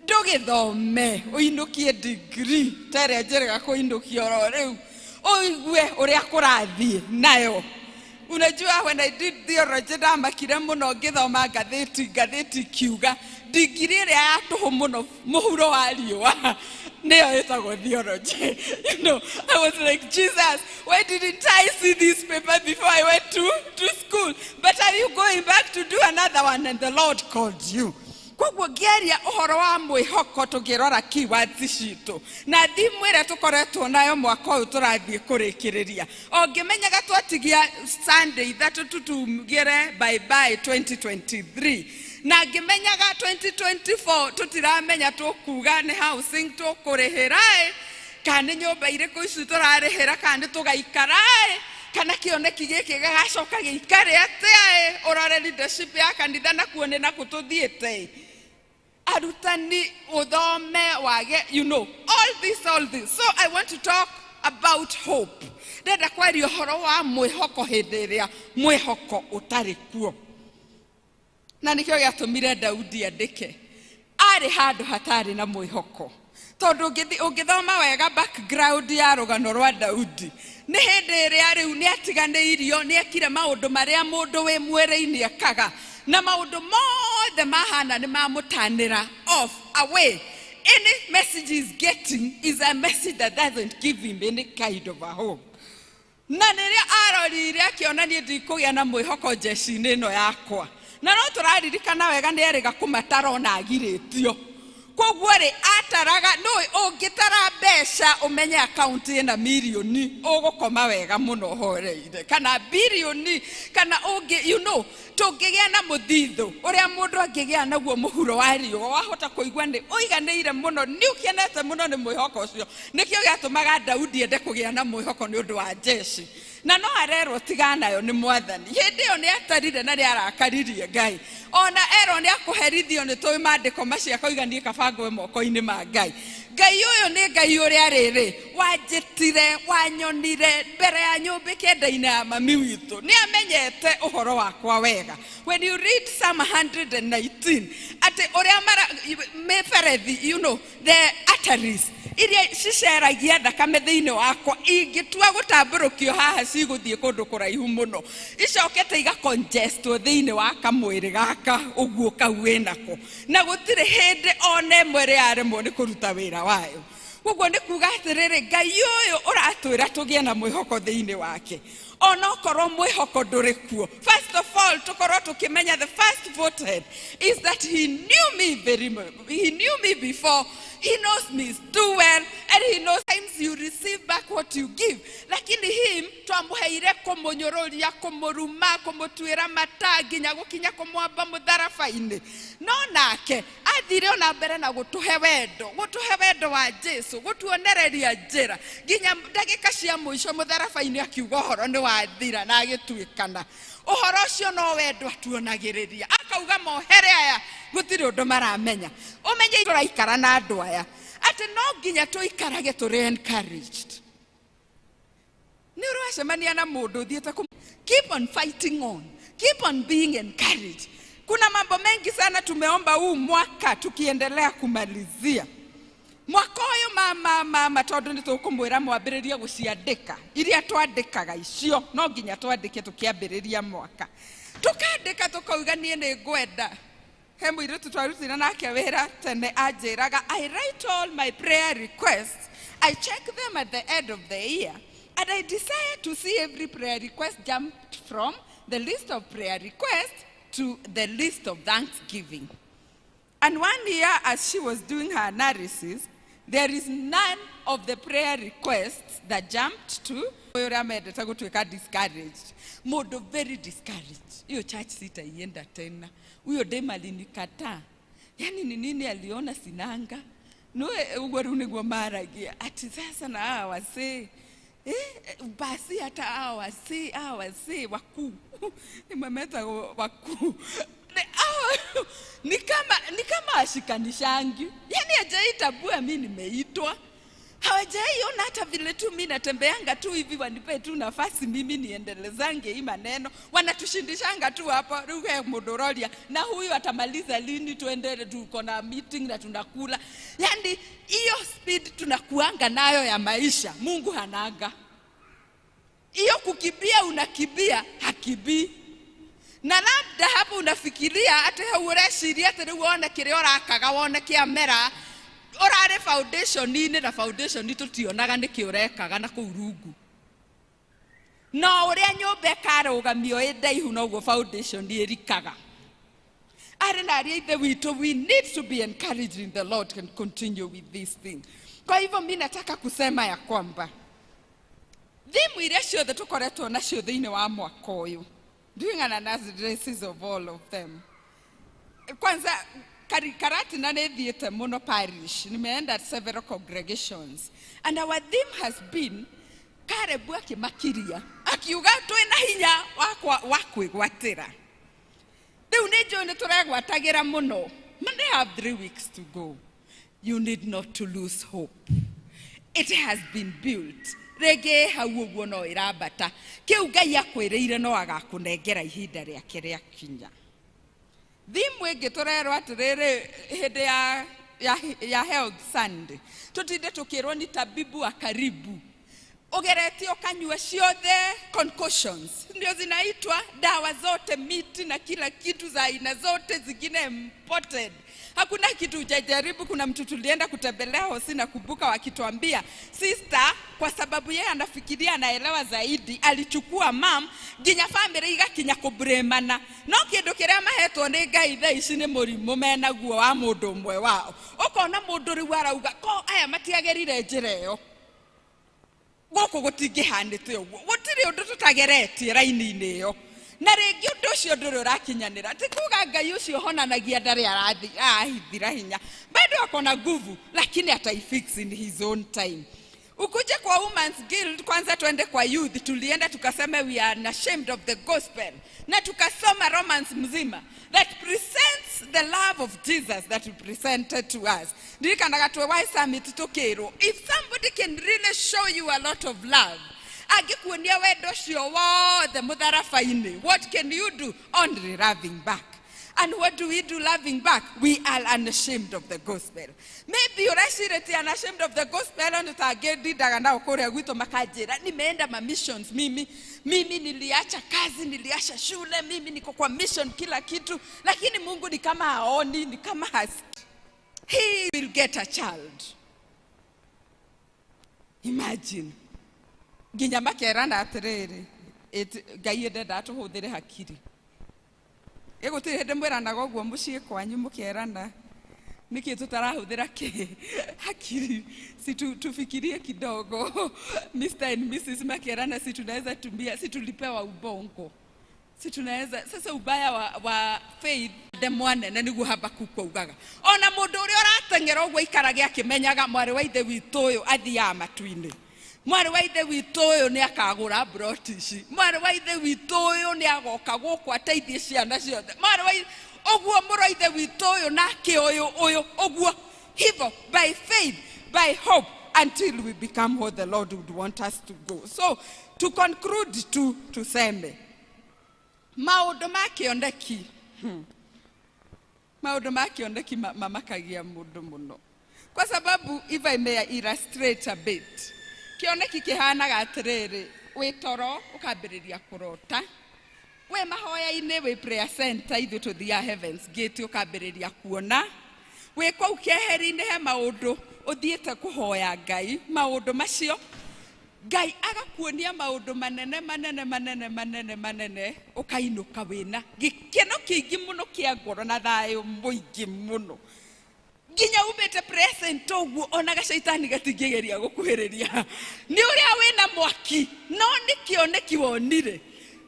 Ndũgĩthome ũinũkie degree ta ĩrĩa njĩrĩga kũinũkia oro rĩu, ũigue ũrĩa kũrathiĩ nayo. Unajua, when I did theology, ndamakire mũno ngĩthoma ngathĩti, ngathĩti ikiuga ndigiri ĩrĩa ya tũhũ mũno mũhuro wa riũa nĩyo ĩtagwo theology. I was like, "Jesus, why didn't I see this paper before I went to school?" But are you going back to do another one and the Lord called you? Koguo ngĩaria ũhoro wa mwĩhoko, tũngĩrora keywords citũ na thimũ ĩrĩa tũkoretwo nayo mwaka ũyũ tũrathiĩ kũrĩkĩrĩria, o ngĩmenyaga twatigia Sunday 3 tutungĩre bye bye 2023, na ngĩmenyaga 2024 tũtiramenya tũkuga nĩ housing tũkũrĩhĩra ĩ, kana nĩ nyũmba irĩkũ ici tũrarĩhĩra, kana nĩ tũgaikara ĩ, kana kĩoneki gĩkĩ gĩgacoka gĩikare atĩa ĩ. Ũrore leadership ya kanitha nakuo nĩ nakũ tũthiĩte ĩ, arutani ũthome wage, all this, all this. So I want to talk about hope. Ndenda kwaria ũhoro wa mwĩhoko hĩndĩ ĩrĩa mwĩhoko ũtarĩ kuo, na nĩkĩo gĩatũmire Daudi andĩke arĩ handũ hatarĩ na mwĩhoko, tondũ ũngĩthoma wega background ya rũgano rwa Daudi, nĩ hĩndĩ ĩrĩa rĩu nĩ atiganĩirio, nĩ ekire maũndũ marĩa mũndũ wĩ mwĩrĩ-inĩ ekaga, na maũndũ mothe mahana nĩ mamũtanĩra off away. Any message he's getting is a message that doesn't give him any kind of a hope. Na rĩrĩa arorire akĩona, niĩ ndikũgĩa na mwĩhoko njeci-inĩ ĩno yakwa, na no tũraririkana wega nĩ erĩga kũmatara ona agirĩtio. Koguo rĩ, ataraga nĩ ũngĩtara mbeca ũmenye akaunti ĩna mirioni, ũgũkoma wega mũno ũhoreire, kana birioni, kana ũngĩ tũngĩgĩa na mũthithũ ũrĩa mũndũ angĩgĩa naguo mũhuro wa riũa, wahota kũigua nĩ ũiganĩire mũno, nĩ ũkenete mũno nĩ mwĩhoko ũcio. Nĩkĩo gĩatũmaga Daudi ende kũgĩa na mwĩhoko nĩ ũndũ wa jeshi, na no arerwo tiganayo nĩ Mwathani. Hĩndĩ ĩyo nĩ atarire na nĩ arakaririe Ngai, ona erwo nĩ akũherithio, nĩ tũĩ maandĩko macio, akoiga, "Niĩ kaba ngwe moko-inĩ ma Ngai. Ngai ũyũ nĩ Ngai ũrĩa rĩrĩ wanjĩtire, wanyonire mbere ya nyũmbĩke nda-inĩ ya mami witũ, nĩ amenyete ũhoro wakwa wega." When you read Psalm 119, atĩ ũrĩa mara mĩberethi, the arteries iria ciceragia thakame thĩinĩ wakwa, ingĩtua gũtambũrũkio haha cigũthiĩ kũndũ kũraihu mũno, icokete igacongestwo thĩinĩ wa kamwĩrĩ gaka ũguo kau wĩnako, na gũtirĩ hĩndĩ ona ĩmwe ĩrĩa yaremwo nĩ kũruta wĩra wayo. Koguo nĩ kuga atĩrĩrĩ, Ngai ũyũ ũratwĩra tũgĩe na mwĩhoko thĩinĩ wake onokorwo mwĩhoko ndũrĩ kuo. First of all, tũkorwo tũkĩmenya the first foothead is that he knew me very much. He knew me before, he knows me too well, and he knows times you receive back what you give. Lakini him twamũheire kũmũnyũrũria, kũmũruma, kũmũtuĩra mata, nginya gũkinya kũmwamba mũtharaba-inĩ, no nake athire ona mbere na gũtũhe wendo, gũtũhe wendo wa Jesu, gũtuonereria njĩra nginya ndagĩka cia mũico mũtharaba-inĩ, akiuga ũhoro nĩ wathira na agĩtuĩkana. Ũhoro ũcio no wendo atuonagĩrĩria, akauga mohere aya, gũtirĩ ũndũ maramenya. Ũmenye tũraikara na andũ aya atĩ no nginya tũikarage tũrĩ encouraged. Nĩ ũracemania na mũndũ ũthiĩte keep on fighting on, keep on being encouraged. Kuna mambo mengi sana tumeomba huu mwaka tukiendelea kumalizia mwaka ũyũ, mama mama, tondũ nĩ tũkũmwĩra mwambĩrĩrie gũciandĩka iria twandĩkaga icio. No nginya twandĩke tũkĩambĩrĩria mwaka, tũkandĩka tũkauga, niĩ nĩ ngwenda. He mũirĩtu twarutire nake wĩra tene anjĩraga, "I write all my prayer requests, I check them at the end of the year, and I desire to see every prayer request jumped from the list of prayer requests to the list of thanksgiving." And one year, as she was doing her analysis, there is none of the prayer requests that jumped to ũrĩa mendete gũtuĩka discouraged. Mũndũ very discouraged. "Hiyo church sitaienda tena. Huyo dem alinikataa. Yaani ni nini aliona sinanga?" Nĩwe ũguo rĩu nĩguo maragia. Ati sasa na hawa wasee. Basi hata hawa wazee wakuu nimemetagwo wakuu, ni kama ashikanishangi, yani hajaitambua mi nimeitwa, hawajaiona hata vile tu mi natembeanga tu hivi, wanipe tu nafasi mimi niendelezange hii maneno. Wanatushindishanga tu hapa riu he mundu uroria na huyu atamaliza lini, tuende, tuko na meeting na tunakula. Yani hiyo speed tunakuanga nayo ya maisha, Mungu hananga hiyo. Kukimbia unakimbia, hakibii. Na labda hapo unafikiria atĩ hau ũreciria atĩ rĩu wone kĩrĩa ũrakaga, wone kĩamera ũrarĩ foundation-inĩ, na foundation tũtionaga nĩkĩ ũrekaga na kũu rungu. No ũrĩa nyũmba ĩkarũgamio ĩ ndaihu, noguo foundation ĩrikaga. Arĩ na arĩa ithe witũ, we need to be encouraged in the Lord and continue with this thing. Kwa hivyo mi nataka kusema ya kwamba thimu iria ciothe tũkoretwo nacio thĩinĩ wa mwaka ũyũ, doing an analysis of all of them, kwanza Karatina nĩ thiĩte mũno parish, nimeenda several congregations, and our theme has been Karebu akĩmakiria akiuga twĩna hinya wa kwĩgwatĩra. Rĩu nĩ njũĩ nĩ tũregwatagĩra mũno. They have 3 weeks to go. You need not to lose hope. It has been built. Rĩngĩ hau ũguo no ĩrambata. Kĩu Ngai akwĩrĩire no agakũnengera ihinda rĩake rĩakinya. Thimu ĩngĩ tũrerwo atĩrĩrĩ, hĩndĩ ya Health Sunday tũtinde tũkĩrwo ni tabibu wa karibu, ũgeretie ũkanyua ciothe, concoctions ndio zinaitwa, dawa zote, miti na kila kitu za aina zote, zingine imported, hakuna kitu hujajaribu. Kuna mtu tulienda kutembelea hosi, na kumbuka wakituambia sister, kwa sababu yeye anafikiria anaelewa zaidi, alichukua mam nginya family igakinya kũbremana, no kĩndũ kĩrĩa mahetwo nĩ Ngai thaa ici nĩ mũrimũ menaguo wa mũndũ ũmwe wao. Ũkona mũndũ rĩu arauga ko aya matiagĩrire njĩra ĩyo, gũkũ gũtingĩhanĩte ũguo, gũtirĩ ũndũ tũtageretie raini-inĩ ĩyo, na rĩngĩ ũndũ ũcio ndũrĩ ũrakinyanĩra. Ti kuga Ngai ũcio ũhonanagia ndarĩ arahithira hinya, bado ako na nguvu, lakini ataifix in his own time. Ukuje kwa Women's Guild, kwanza tuende kwa youth, tulienda tukasema we are ashamed of the gospel, na tukasoma Romans mzima that presents the love of Jesus that he presented to us. Ndirikanaga twĩ Y Summit tukĩrwo, if somebody can really show you a lot of love, angĩkuonia wendo ũcio wothe mũtharaba-inĩ, what can you do? Only loving back. And what do we do loving back? We are unashamed of the gospel. Maybe ũrecirĩtie unashamed of the gospel nĩ tangĩndindaga nao kũrĩa gwitũ makanjĩra nimeenda ma missions, mimi niliacha kazi, niliacha shule, mimi niko kwa mission, kila kitu, lakini Mungu ni kama haoni, ni kama hasikii. He will get a child. Imagine nginya makerana atĩrĩrĩ, Ngai ndenda tũhũthĩre hakiri. Ĩ gũtirĩ hĩndĩ mwĩranaga ũguo mũciĩ kwanyu, mũkerana nĩkĩ tũtarahũthĩra kĩ hakiri, si tufikirie kidogo? Mr and Mrs makerana, si tunaweza tumia, si tulipewa ubongo, si tunaweza? Sasa ubaya wa faith ndemwanene nĩguo Habakuku augaga ona mũndũ ũrĩa ũrateng'era ũguo aikarage akĩmenyaga mwarĩ wa ithe witũ ũyũ athiaga matu-inĩ, mwarĩ wa ithe witũ ũyũ nĩ akagũra broti ici, mwarĩ wa ithe witũ ũyũ nĩ agoka gũkũ ateithie ciana ciothe, mwarĩ wa ũguo mũrũ wa ithe witũ ũyũ nake ũyũ ũyũ ũguo hivyo, by faith, by hope, until we become what the Lord would want us to go. So to conclude tu, tuseme maũndũ ma kĩoneki, maũndũ ma kĩoneki mamakagia mũndũ mũno, kwa sababu, if I may illustrate a bit, kĩoneki kĩhanaga atĩrĩrĩ: wĩ toro ũkambĩrĩria kũrota, wĩ mahoya-inĩ, wĩ prayer center, ithuĩ tũthiaga Heavens Gate, ũkambĩrĩria kuona wĩ kũu keheri-inĩ he maũndũ ũthiĩte kũhoya Ngai, maũndũ macio Ngai agakuonia maũndũ manene manene manene manene manene, ũkainũka wĩna gĩkeno kĩingĩ mũno kĩa ngoro na thayũ mũingĩ mũno, nginya umĩte present ũguo ona gacaitani gatingĩgeria gũkuhĩrĩria nĩ ũrĩa wĩna mwaki. No nĩ kĩoneki wonire,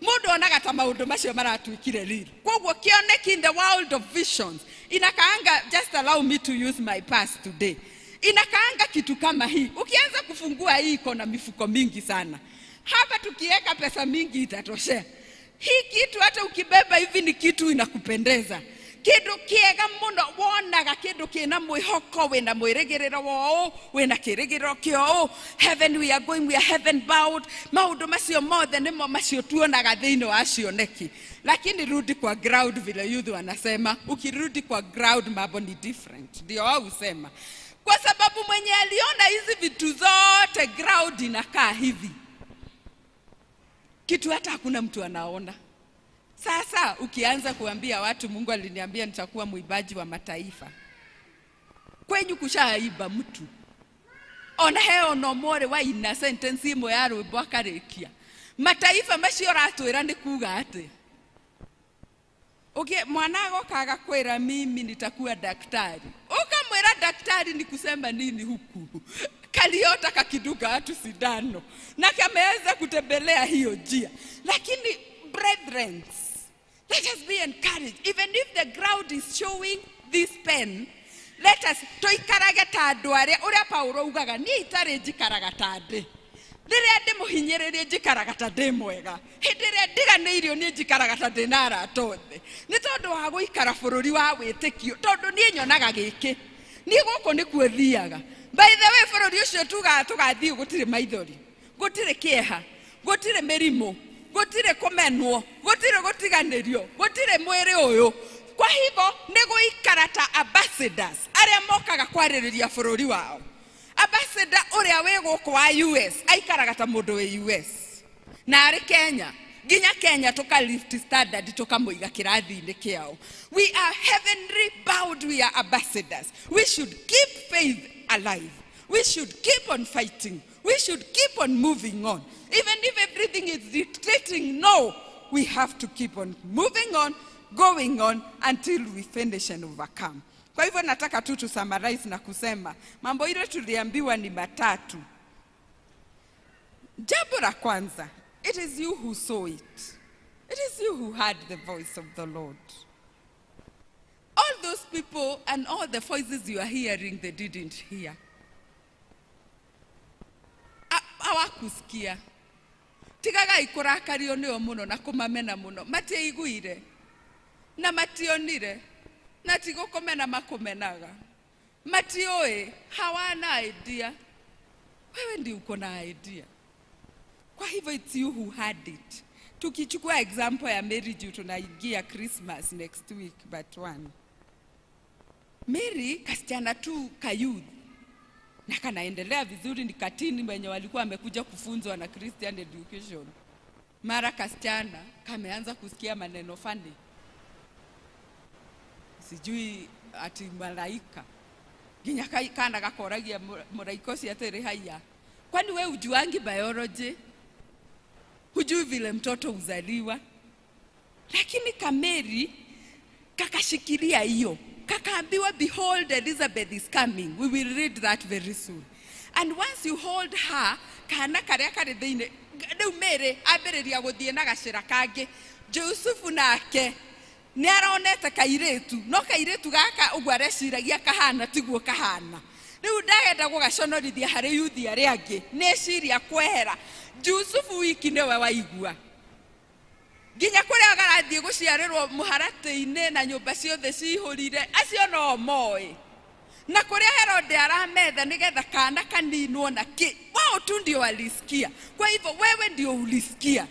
mũndũ onaga ta maũndũ macio maratuĩkire real. Koguo kĩoneki in the world of visions inakaanga, just allow me to use my past today. Inakaanga kitu kama hii. Ukianza kufungua hii iko na mifuko mingi sana. Hapa tukiweka pesa mingi itatoshea. Hii kitu hata ukibeba hivi ni kitu inakupendeza. Kindu kiega muno wonaga kindu kina mwihoko, wina mwirigiriro wa uu, wina kirigiriro kia uu. Heaven we are going, we are heaven bound. Maundu macio mothe nimo macio tuonaga thiini wa cioneki. Lakini rudi kwa ground, vile youth wanasema, ukirudi kwa ground mambo ni different. Ndio wao husema. Kwa sababu mwenye aliona hizi vitu zote, ground inakaa hivi. Kitu hata hakuna mtu anaona. Sasa ukianza kuambia watu Mungu aliniambia nitakuwa mwimbaji wa mataifa, kwenyu kushaiba mtu. Ona heo no more wa ina sentence imwe ya rwimbo akarikia. Mataifa macio ratwira ni kuga ati. Okay, mwana agoka agakwira mimi nitakuwa daktari. Ukamwira daktari ni kusema nini huku? Kaliota kakiduga watu sindano. Na kameweza kutembelea hiyo njia. Lakini brethren, let us be encouraged. Even if the ground is showing this pen, let us toikarage ta andu aria uria Paulo ugaga ni itari njikaraga ta ndi. Riria ndi muhinyiririe njikaraga ta ndi mwega. Hindi iria ndiganĩirio niĩ njikaraga ta ndĩ na arata othe. Nĩ tondũ wa gũikara bũrũri wa wĩtĩkio, tondũ niĩ nyonaga gĩkĩ. Niĩ gũkũ nĩkuo thiaga. By the way, bũrũri ũcio tugaga tũgathiĩ gũtirĩ maithori, gũtirĩ kĩeha, gũtirĩ mĩrimũ, gũtirĩ kũmenwo, gũtirĩ gũtiganĩrio, gũtirĩ mwĩrĩ ũyũ. Kwa hivyo nĩ gũikara ta ambassadors arĩa mokaga kwarĩrĩria bũrũri wao. Ambassador ũrĩa wĩ gũkũ wa US aikaraga ta mũndũ wĩ US. Na arĩ Kenya, nginya Kenya tuka lift standard tukamũiga kĩrathi-inĩ kĩao. We are heavenly bound, we are ambassadors. We should keep faith alive. We should keep on fighting. We should keep on moving on. Even if everything is dictating no, we have to keep on moving on, going on until we finish and overcome. Kwa hivyo nataka tu tu summarize na kusema mambo ile tuliambiwa ni matatu. Jambo la kwanza, it is you who saw it. It is you who heard the voice of the Lord. All those people and all the voices you are hearing, they didn't hear. Hawakusikia. Tigagai kũrakario nĩo mũno na kũmamena mũno. Matiaiguire na mationire na tigũkũmena makũmenaga. Matiũĩ, hawana idea. Wewe ndi uko na idea. Kwa hivyo it's you who had it. Tukichukua example ya Mary juu tunaingia Christmas next week but one. Mary kasichana tu ka youth na kanaendelea vizuri, ni katini mwenye walikuwa wamekuja kufunzwa na Christian education. Mara kasichana kameanza kusikia maneno fani, sijui ati malaika. Nginya kana gakoragia mũraika ũcio atĩrĩ, haiya, kwani we ujuangi biology? Hujui vile mtoto uzaliwa? Lakini Kameri kakashikilia hiyo. Kakaambiwa, behold, Elizabeth is coming. We will read that very soon. And once you hold her, kana karia kari thĩinĩ, rĩu Mary ambĩrĩria gũthiĩ na gacĩra kangĩ. Jusufu nake nĩ aronete kairĩtu, no kairĩtu gaka ũguo areciragia kahana tiguo kahana. Rĩu ndagenda gũgaconorithia harĩ yuthi arĩa angĩ, nĩ eciria kwehera. Jusufu wiki nĩwe waigua. Nginya kũrĩa garathiĩ gũciarĩrwo mũharatĩ-inĩ na nyũmba ciothe cihũrire, acio no moĩ. Na kũrĩa Herode arametha nĩgetha kana kaninwo na kĩ, wao tu ndio walisikia. Kwa hivyo wewe ndio ulisikia.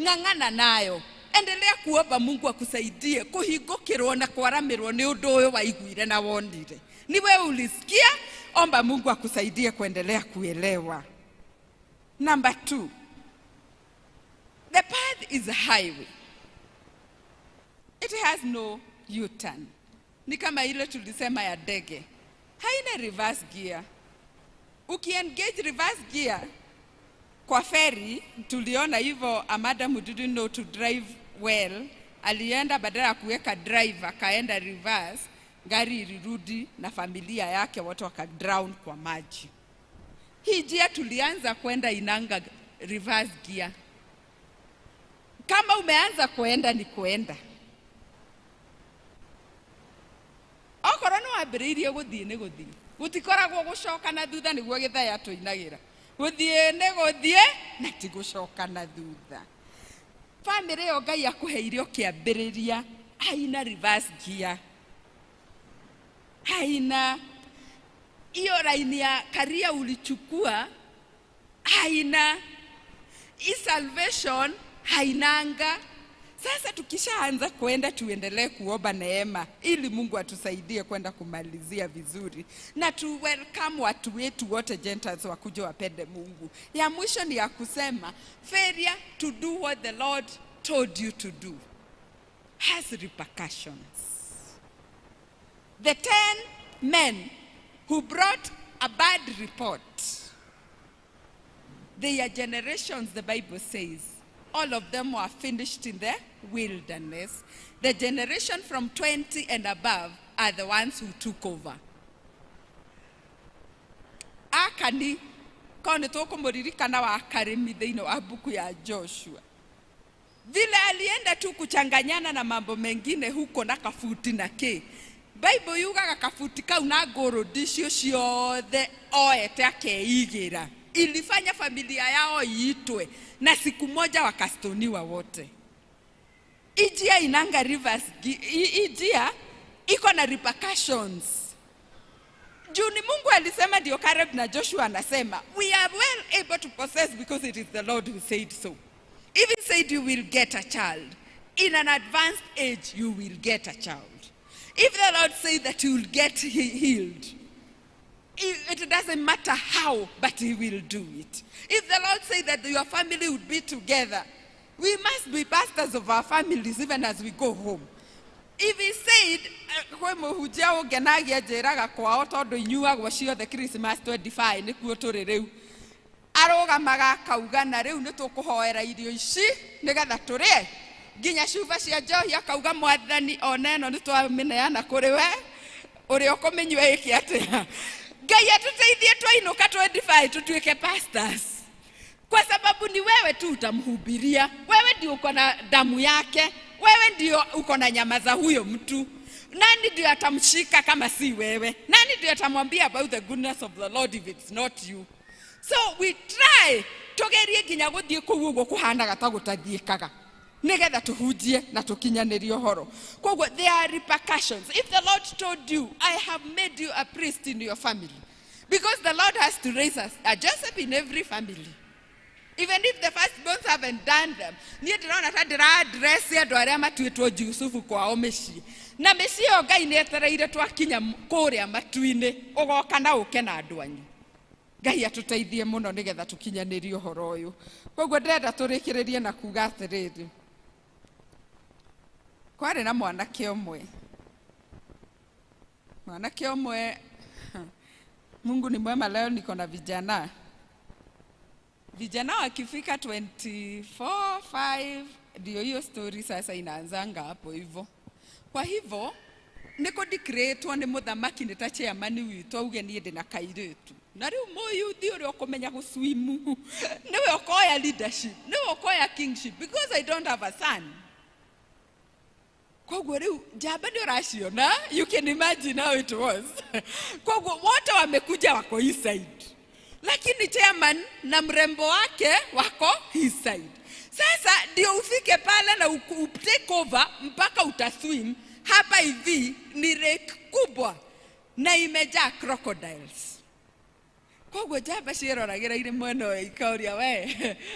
Ng'ang'ana nayo. Endelea kuomba Mungu akusaidie kuhingũkĩrwo na kwaramĩrwo nĩ ũndũ ũyũ waiguire na wonire. Ni wewe ulisikia, omba Mungu akusaidie kuendelea kuelewa. Number 2. The path is a highway. It has no U-turn. Ni kama ile tulisema ya ndege. Haina reverse gear. Uki-engage reverse gear kwa ferry, tuliona hivyo a madam who didn't know to drive well, alienda badala ya kuweka drive akaenda reverse, gari ilirudi na familia yake wote wakadrown kwa maji. Hii njia tulianza kwenda inanga reverse gear. Kama umeanza kuenda ni kuenda. Okorwo nĩ wambĩrĩirie gũthiĩ nĩ gũthiĩ. Gũtikoragwo gũcoka na thutha nĩguo gĩthaya tũinagĩra. Gũthiĩ nĩ gũthiĩ na ti gũcoka na thutha. Famĩlĩ ĩyo Ngai akũheire ũkĩambĩrĩria haina reverse gear. Haina hiyo laini ya career ulichukua, haina hii salvation hainanga. Sasa tukishaanza kwenda, tuendelee kuomba neema ili Mungu atusaidie kwenda kumalizia vizuri na tu welcome watu wetu wote Gentiles wakuje wapende Mungu. Ya mwisho ni ya kusema failure to do what the Lord told you to do has repercussions. The 10 men who brought a bad report, their generations, the Bible says, all of them were finished in the wilderness. The generation from 20 and above are the ones who took over. Akani, korwo nĩ tũkũmũririkana wa Karimi thĩinĩ wa buku ya Joshua, vile alienda tu kuchanganyana na mambo mengine huko na kafuti na kĩ, Bible yugaga kafuti kau na ngũrũndi icio ciothe oete akeigĩra, ilifanya familia yao iitwe na siku moja wakastoniwa wote. Ijia inanga rivers, ijia iko na repercussions. Juu ni Mungu alisema, ndio Caleb na Joshua anasema we are well able to possess because it is the Lord who said so. If he said you will get a child, in an advanced age you will get a child. If the Lord said that you will get healed, it doesn't matter how, but he will do it. If the Lord said that your family would be together, we must be pastors of our families even as we go home. If he said, kwĩ mũhunjia ũngenagia njĩraga kwao tondũ inyuagwo ciothe Christmas 25 nĩkuo tũrĩ rĩu, arũgamaga akauga na rĩu nĩ tũkũhoera irio ici nĩgetha tũrĩe nginya cuba cia njohi, akauga Mwathani ona ĩno nĩ twamĩneana kũrĩ we, ũrĩa ũkũmĩnyua ĩke atĩa. Ngai atũteithie twainũka 25 tutuĩke pastors, kwa sababu ni wewe tu utamhubiria, wewe ndio uko na damu yake, wewe ndio uko na nyama za huyo mtu. Nani ndio atamshika kama si wewe? Nani ndio atamwambia about the goodness of the Lord if it's not you? So we try tugerie nginya gũthiĩ kũu ũguo kũhanaga ta gũtathiĩkaga nĩgetha tũhunjie na tũkinyanĩrie ũhoro. Koguo there are repercussions. If the Lord told you, I have made you a priest in your family, because the Lord has to raise us a Joseph in every family, even if the firstborns haven't done them. Niĩ ndĩrona ta ndĩra address andũ arĩa matuĩtwo Jusufu kwao mĩciĩ, na mĩciĩ ĩyo Ngai nĩ etereire twakinya kũrĩa matu-inĩ ũgoka na ũke na andũ anyu. Ngai atũteithie mũno nĩgetha tũkinyanĩrie ũhoro ũyũ. Koguo ndĩrenda tũrĩkĩrĩrie na kuga atĩrĩrĩ, kwarĩ na mwanake ũmwe, mwanake ũmwe. Mungu ni mwema, leo niko na vijana. Vijana wakifika 24 5 ndio hiyo story sasa inaanzanga hapo hivyo. Kwa hivyo niko decreetwo nĩ mũthamaki nĩ ta chairman witũ auge niĩ ndĩ na kairĩtu, na rĩu mũyuthi ũrĩa ũkũmenya gũswimu nĩwe ũkoya leadership, nĩwe ũkoya kingship, because I don't have a son. Koguo rĩu njamba nĩ ũraciona, you can imagine how it was. Koguo wote wamekuja wako hii side, lakini chairman na mrembo wake wako hii side. Sasa ndio ufike pale na take over mpaka utaswim hapa hivi ni lake kubwa na imejaa crocodiles. Koguo njamba ciĩroragĩra irĩ mwena ũyũ ikoria, we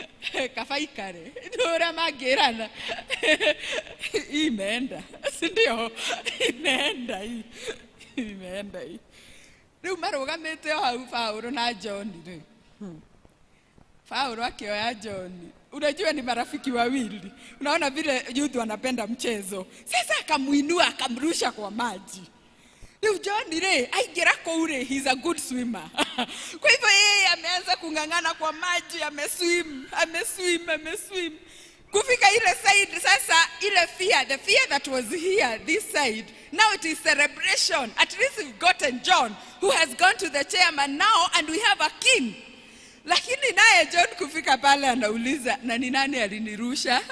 kaba ikare nĩ ũrĩa mangĩrana, imeenda, si ndio? Imeenda hii, imeenda hii. Rĩu marũgamĩte o hau Paũlũ na John rĩ, Paũlũ akĩoya John, unajua ni marafiki wawili, unaona vile youth wanapenda mchezo. Sasa akamuinua akamrusha kwa maji. Rĩu John rĩ aingĩra kũu rĩ, he's a good swimmer. Kwa hivyo yeye ameanza kung'ang'ana kwa maji, ameswim, ameswim, ameswim kufika ile side. Sasa ile fear, the fear that was here this side, now it is celebration. At least we've gotten John, who has gone to the chairman now, and we have a king. Lakini naye John kufika pale anauliza, na ni nani alinirusha?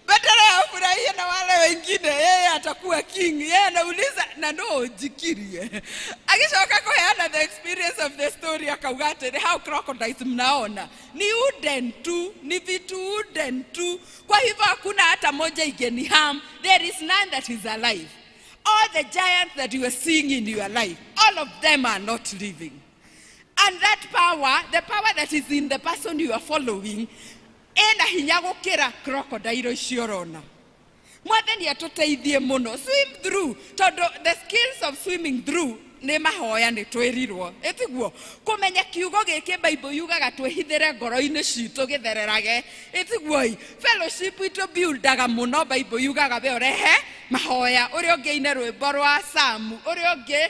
Badala ya afurahie na wale wengine, yeye atakuwa king. Yeye anauliza na no njikirie. Agicoka kuheana the experience of the story akauga atĩrĩ, how crocodiles mnaona ni wooden tu, ni vitu wooden tu. Kwa hivyo hakuna hata moja ingeni harm. There is none that is alive. All the giants that you are seeing in your life, all of them are not living. And that power, the power that is in the person you are following, ena hinya gũkĩra crocodile icio ũrona. Mwathani atũteithie mũno. Swim through, tondũ the skills of swimming through nĩ mahoya nĩ twĩrirwo. Ĩtiguo kũmenya kiugo gĩkĩ Bible yugaga twĩhithĩre ngoro-inĩ citũ gĩthererage. Ĩtiguo ĩ fellowship itũ buildaga mũno. Bible yugaga we ũrehe mahoya, ũrĩa ũngĩ aine rwĩmbo rwa Samu, ũrĩa ũngĩ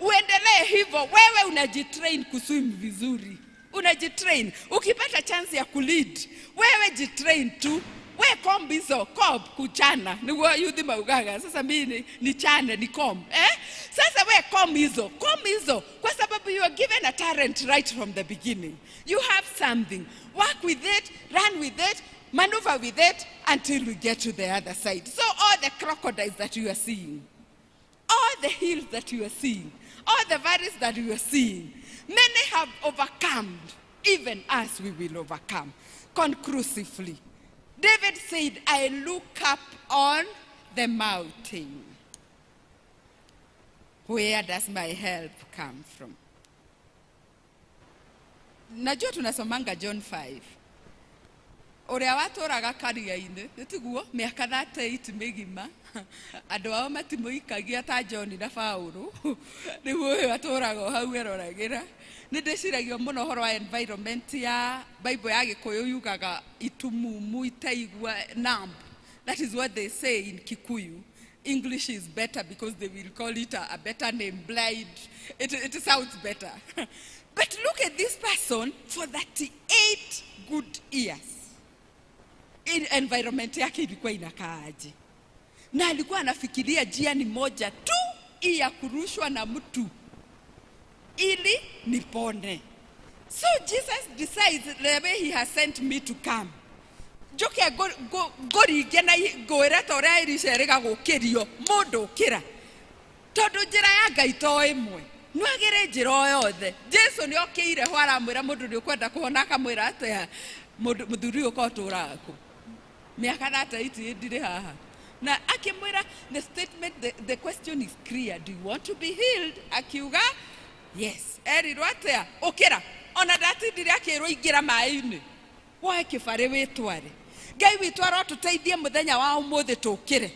uendelee hivyo. Wewe unajitrain kuswim vizuri, unajitrain. Ukipata chance ya kulead, wewe jitrain tu. We comb hizo comb kuchana niguo yuthi maugaga sasa mimi ni chane ni comb, eh? Sasa we comb hizo, comb hizo, kwa sababu you are given a talent right from the beginning. You have something, work with it, run with it, maneuver with it until we get to the other side. So all the crocodiles that you are seeing, all the hills that you are seeing, all the valleys that you are seeing, many have overcome. Even us, we will overcome conclusively. David said, "I look up on the mountain. Where does my help come from?" Najua tunasomanga John 5. Ũrĩa watũraga karia-inĩ, nĩ tiguo, mĩaka 38 mĩgima, andũ ao matimũikagia ta John na Paulo. Rĩu ũyũ atũraga o hau eroragĩra. Nĩ ndĩciragia mũno ũhoro wa environment ya Bible ya Gĩkũyũ yugaga itumumu itaigua, numb. That is what they say in Kikuyu. English is better because they will call it a better name, blind. It sounds better. But look at this person for 38 good years. In environment yake ilikuwa inakaaje? Na alikuwa anafikiria njia ni moja tu, hii ya kurushwa na mtu ili nipone. So Jesus decides the way he has sent me to come. Njoke ngũringe na ngwĩre ta ũrĩa Elisha erĩga gũkĩrio mũndũ ũkĩra, tondũ njĩra ya Ngai to ĩmwe, nwagĩrĩ njĩra o yothe. Jesu nĩ okĩire ho aramwĩra mũndũ nĩ ũkwenda kũhona, akamwĩra atĩa, mũndũ mũthuri ũyũ ũkorwo tũraga kũ mĩaka 38 ndirĩ haha, na akĩmwĩra the statement, the question is clear: "Do you want to be healed?" Akiuga yes. Erirwo atĩa? Ũkĩra. Ona ndatindire akĩrwo ingĩra maĩ-inĩ, woe kĩbarĩ wĩtware. Ngai witũ arotũteithie mũthenya wa ũmũthĩ tũkĩre,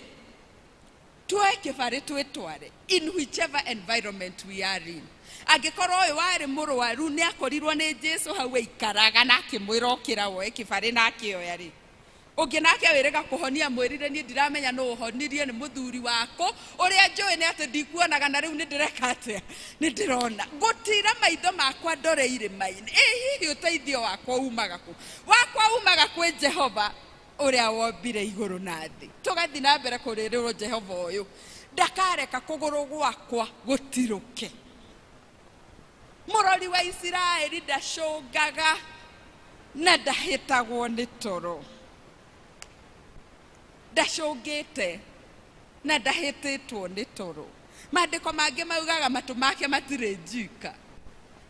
tuoe kĩbarĩ twĩtware in whichever environment we are in. Angĩkorwo ũyũ warĩ mũrwaru nĩ akorirwo nĩ Jesu hau aikaraga na akĩmwĩra ũkĩra woe kĩbarĩ na akĩoya rĩ, ũngĩ nake wĩrĩga kũhonia mwĩrire niĩ ndiramenya nũ ũhonirie, nĩ mũthuri wako. Ũrĩa njũĩ nĩ atĩ ndikuonaga na rĩu nĩ ndĩreka atĩa? Nĩ ndĩrona. Ngũtira maitho makwa ndore irĩma-inĩ, ĩ hihi ũteithio wakwa umaga kũ? Wakwa umaga kwĩ Jehova ũrĩa wombire igũrũ na thĩ. Tũgathiĩ na mbere kũrĩrĩrwo Jehova ũyũ ndakareka kũgũrũ gwakwa gũtirũke. Mũrori wa Isiraeli ndacũngaga na ndahĩtagwo nĩ toro, ndacũngĩte na ndahĩtĩtwo nĩ toro. Maandĩko mangĩ maugaga matũ make matirĩ njika,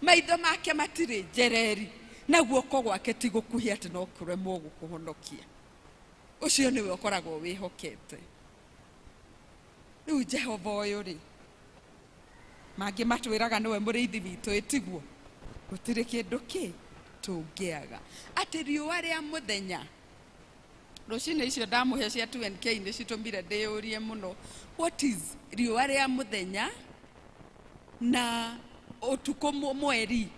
maitho make matirĩ njereri, na guoko gwake ti gũkuhĩ atĩ no kũremwo gũkũhonokia. Ũcio nĩwe ũkoragwo wĩhokete. Rĩu Jehova ũyũ rĩ, mangĩ matwĩraga nĩwe mũrĩithi witũ, ĩtiguo gũtirĩ kĩndũ kĩ tũngĩaga. Atĩ riũa rĩa mũthenya rũcinĩ icio ndamũhe cia 2NK nĩ citũmire ndĩyũrie mũno, what is riũa rĩa mũthenya na ũtukũ mweri?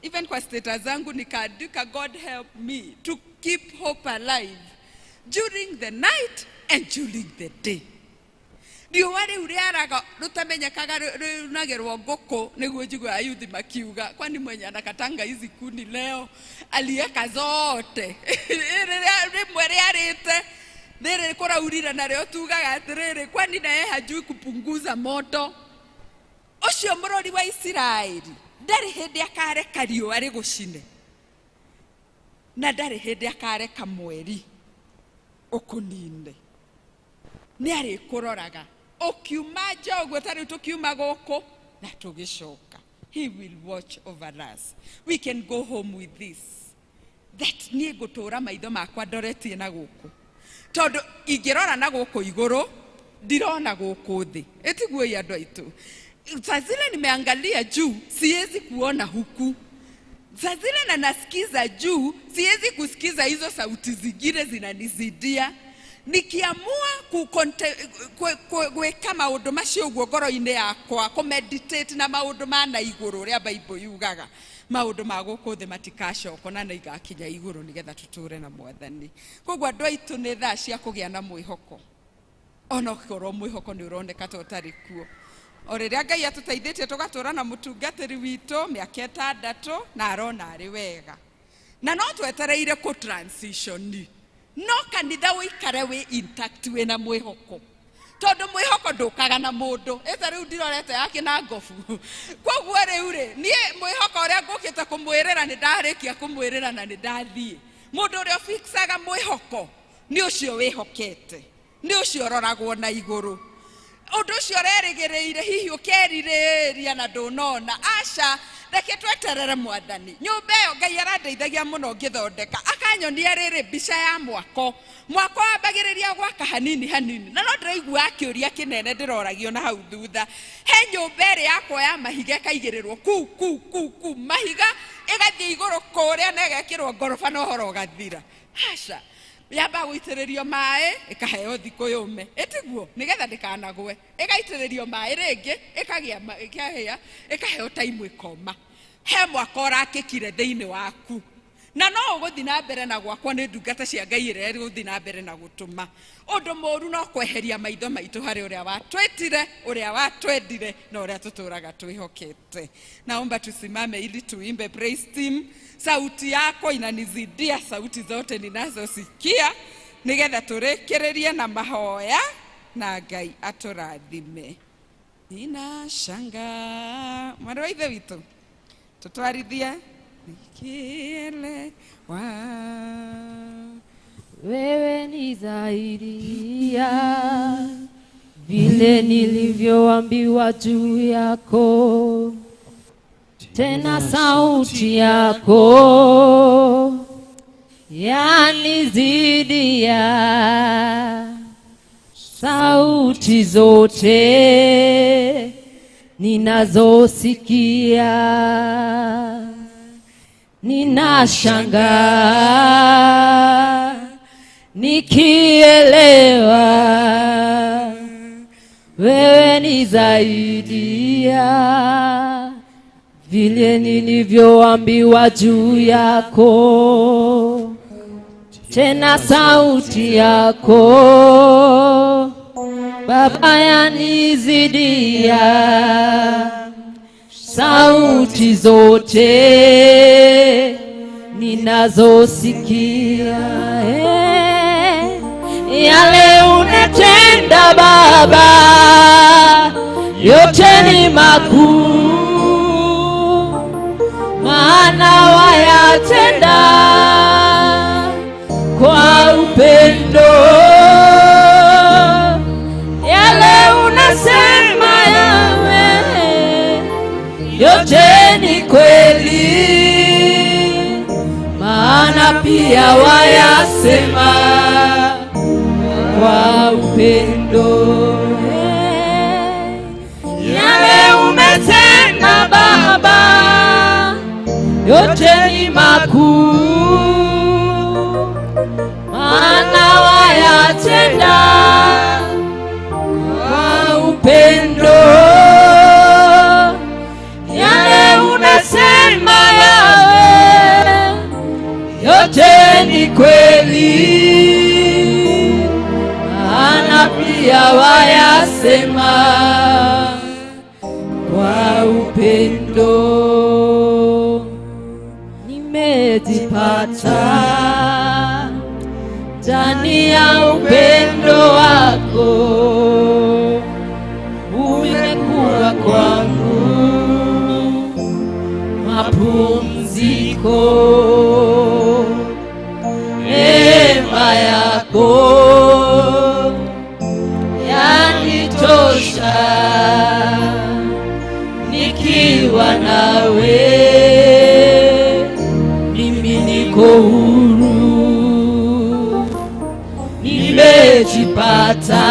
Even kwa status zangu nikaandika, "God help me to keep hope alive during the night and during the day." Riũa rĩu rĩaraga rũtamenyekaga rĩunagĩrwo ngũkũ nĩguo njiguaga ayuthi makiuga, kwani mwenye anakatanga hizi kuni leo alieka zote? Rĩrĩa rĩmwe rĩarĩte rĩrĩ kũraurire narĩo tugaga atĩrĩrĩ, kwani naye hajui kupunguza moto? Ũcio mũrori wa Isiraeli Ndarĩ hĩndĩ akareka riũa rĩgũcine, na ndarĩ hĩndĩ akareka mweri ũkũnine. Nĩ arĩkũroraga ũkiuma nja ũguo, ta rĩu tũkiuma gũkũ na tũgĩcoka. He will watch over us. We can go home with this, that niĩ ngũtũra maitho makwa ndoretie na gũkũ, tondũ ingĩrora na gũkũ igũrũ ndirona gũkũ thĩ. Ĩtiguo andũ aitũ, saa zile nimeangalia juu siwezi kuona huku, saa zile na nasikiza juu siwezi kusikiza hizo sauti zingine zinanizidia. Nikiamua gwĩka maũndũ macio ũguo ngoro-inĩ yakwa, kũmeditate na maũndũ ma na igũrũ ũrĩa Bible yugaga, maũndũ ma gũkũ thĩ matikacokwo na nĩ igakinya igũrũ nĩgetha tũtũre na Mwathani. Koguo andũ aitũ, nĩ thaa cia kũgĩa na mwĩhoko, ona ũkorwo mwĩhoko nĩ ũroneka ta ũtarĩ kuo. O rĩrĩa Ngai atũteithĩtie tũgatũra na mũtungatĩri witũ mĩaka 6 na arona arĩ wega, na no twetereire kũ transition, no kanitha ũikare wĩ intact wĩna mwĩhoko, tondũ mwĩhoko ndũkaga na mũndũ. Ĩta rĩu ndirorete yake na ngobu. Koguo rĩu rĩ, niĩ mwĩhoko ũrĩa ngũkĩte kũmwĩrĩra nĩ ndarĩkia kũmwĩrĩra na nĩ ndathiĩ. Mũndũ ũrĩa ũfixaga mwĩhoko nĩ ũcio wĩhokete, nĩ ũcio ũroragwo na igũrũ. Ũndũ ũcio ũrerĩgĩrĩire hihi ũkerirĩria na ndũnona, aca, reke tweterere Mwathani. Nyũmba ĩyo Ngai arandeithagia mũno ngĩthondeka, akanyonia rĩrĩ mbica ya mwako. Mwako wambagĩrĩria gwaka hanini hanini, na no ndĩraigua kĩũria kĩnene ndĩroragio na hau thutha. He nyũmba ĩrĩ yakwa ya mahiga ĩkaigĩrĩrwo ku ku ku ku mahiga, ĩgathiĩ igũrũ kũrĩa na ĩgekĩrwo ngoroba na ũhoro ũgathira. Aca, yamba gũitĩrĩrio maĩ ĩkaheo thikũ yũme, ĩtiguo nĩgetha ndĩkanagwe, ĩgaitĩrĩrio maĩ rĩngĩ ĩkagĩa ĩkahĩa, ĩkaheo time ĩkoma. He mwaka ũrakĩkire thĩinĩ waku, na no ũgũthiĩ na mbere na gwakwo nĩ ndungata cia Ngai ĩrĩa ĩgũthiĩ na mbere na gũtũma. Ũndũ mũũru no kweheria maitho maitũ harĩ ũrĩa watwĩtire, ũrĩa watwendire na ũrĩa tũtũraga twĩhokete. Naomba tusimame ili tuimbe. Praise team, sauti yako inanizidia sauti zote ninazosikia, nigetha tũrĩkĩrĩrie na mahoya na Ngai atũrathime. Ninashangaa mwarĩ wa ithe witũ, tũtwarithie nikielewa. Wewe ni zaidi ya vile nilivyoambiwa juu yako, tena sauti yako yanizidia sauti zote ninazosikia. Ninashangaa nikielewa wewe ni zaidi ya vile nilivyoambiwa juu yako, tena sauti yako Baba yanizidia sauti zote ninazosikia. Yale unatenda Baba yote ni makuu, maana wayatenda kwa upendo. Yale unasema yawe yote ni kweli, maana pia wayasema kwa upendo. Yale umetenda Baba yote ni makuu, maana wayatenda kwa upendo. Yale unasema yawe yote ni kweli, maana pia wayasema kwa upendo. Nimejipata ndani ya upendo wako, umekuwa kwangu Nimejipata nikiwa nawe, mimi niko huru. Nimejipata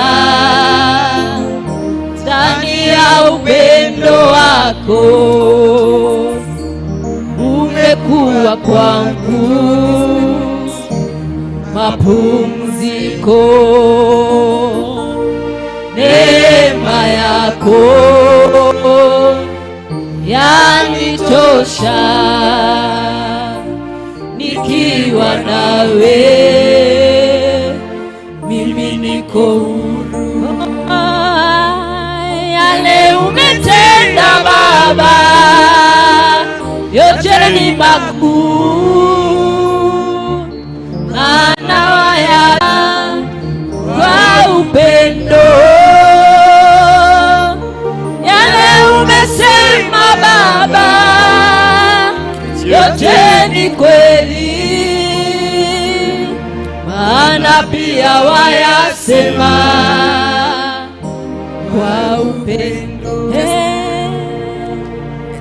ndani ya upendo wako, umekuwa kwangu mapumziko. Neema yako yanitosha, nikiwa nawe mimi niko huru. Yale umetenda Baba yote ni makuu, maana waya kwa upendo. Yale umesema Baba yote ni kweli, maana pia wayasema kwa upendo.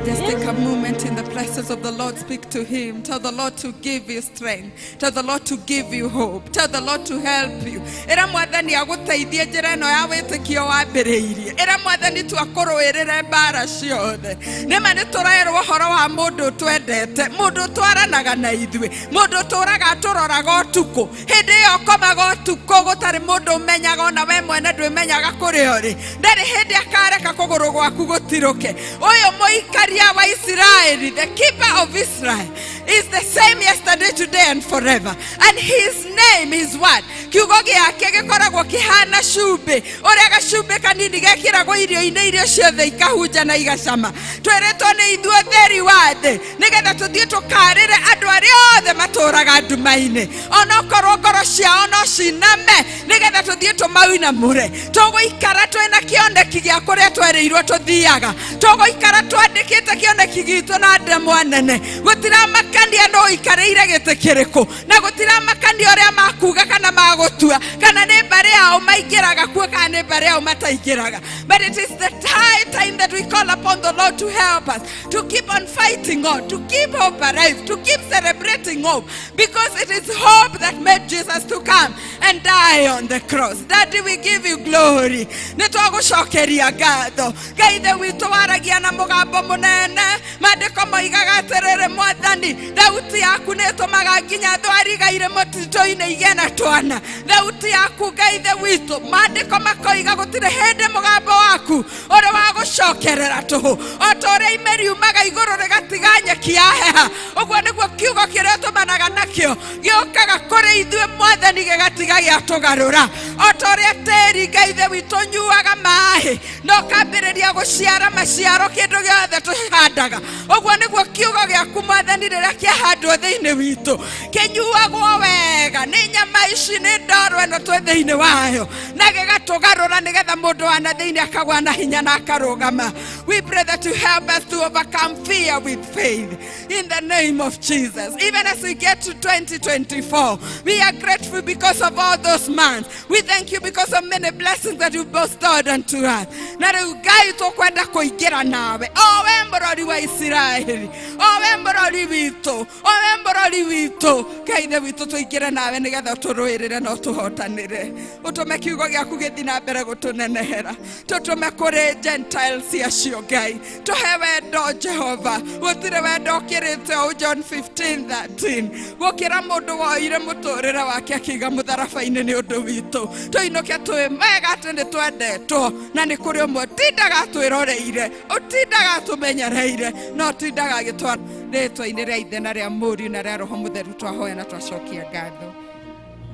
Just take a moment in the presence of the Lord. Speak to Him. Tell the Lord to give you strength. Tell the Lord to give you hope. Tell the Lord to help you. Ĩra Mwathani agũteithie njĩra ĩno ya wĩtĩkio wambĩrĩirie. Ĩra Mwathani tu akũrũĩrĩre mbara ciothe. Nĩma nĩ tũrerwo ũhoro wa mũndũ twendete, mũndũ twaranaga na ithuĩ, mũndũ ũtũraga atũroraga ũtukũ. Hĩndĩ ĩyo ũkomaga ũtukũ gũtarĩ mũndũ ũmenyaga, ona we mwene ndwĩmenyaga kũrĩa ũrĩ. Ndarĩ hĩndĩ akareka kũgũrũ gwaku gũtirũke. Ũyũ mũikaria wa Israeli, the keeper of Israel, is the same yesterday, today and forever. And his name is what? Kiugo gĩake gĩkoragwo kĩhana cumbĩ, ũrĩa gacumbĩ kanini gekĩragwo irio-inĩ, irio ciothe ikahunja na igacama. Twĩrĩtwo nĩ ithuĩ ũtheri wa thĩ, nĩgetha tũthiĩ tũkarĩre andũ arĩa othe matũraga nduma-inĩ, onokorwo ngoro ciao no ciname, nĩgetha tũthiĩ tũmainamũre. Tũgũikara twĩna kĩoneki gĩa kũrĩa twerĩirwo tũthiaga, tũgũikara twandĩkĩte kĩoneki gitũ na ndemwa nene. Gũtiramakania no ũikarĩire gĩtĩ kĩrĩkũ, na gũtiramakania ũrĩa makuga kana magũtua, kana nĩ mbarĩ yao maingĩraga kuo kana nĩ mbarĩ yao mataingĩraga. But it is the high time that we call upon the Lord to help us to keep on fighting on, to keep hope alive, to keep celebrating hope, because it is hope that made Jesus to come and die on the cross. Daddy, we give you glory. Nĩ twagũcokeria ngatho. Ngai Ithe witũ waragia na mũgambo mũnene. Maandĩko moigaga atĩrĩrĩ, Mwathani, thauti yaku nĩ ĩtũmaga nginya thwariga irĩ mũtitũ-inĩ igĩe na twana. Thauti yaku Ngai Ithe witũ, maandĩko makoiga gũtirĩ hĩndĩ mũgambo waku ũrĩ wa gũcokerera tũhũ. O ta ũrĩa ime riumaga igũrũ rĩgatiga nyeki yaheha, ũguo nĩguo kiugo kĩrĩa ũtũmanaga nakĩo gĩũkaga kũrĩ ithuĩ Mwathani gĩgatiga gĩatũgarũra. O ta ũrĩa tĩri Ngai Ithe witũ ũnyuaga maaĩ na ũkambĩrĩria gũciara maciaro kĩndũ gĩothe tũhandaga, ũguo nĩguo kiugo gĩaku Mwathani rĩrĩa kĩahandwo thĩinĩ witũ kĩnyuagwo wega nĩ nyama ici, nĩ ndoro ĩno twĩ thĩinĩ wayo, na gĩgatũgarũra nĩgetha mũndũ wa na thĩinĩ akagwa na hinya na akarũgama. We pray that you help us to overcome fear with faith in the name of Jesus. Even as we get to 2024, we are grateful because of all those months. We thank you because of many blessings that you've bestowed unto us. Na rĩu Ngai tũkwenda kũingĩra nawe, o we mũrori wa Isiraeli, o we mũrori witũ, o we mũrori witũ. Ngai Ithe witũ, tũingĩre nawe nĩgetha ũtũrũĩrĩre na ũtũhotanĩre. Ũtũme kiugo gĩaku gĩthiĩ na mbere gũtũnenehera, tũtũme kũrĩ Gentiles acio Ngai. Tũhe wendo Jehova, gũtirĩ wendo ũkĩrĩte ũũ John 15:13, gũkĩra mũndũ woire mũtũrĩre wake akĩiga mũtharaba-inĩ nĩ ũndũ witũ. Tũinũke twĩ mega atĩ nĩ twendetwo, na nĩ kũrĩ ũmwe ũtindaga atwĩroreire, ũtindaga atũmenyereire, na ũtindaga agĩtwara. Rĩtwa-inĩ rĩa Ithe na rĩa Mũriũ na rĩa Roho Mũtheru twahoya na twacokia ngatho.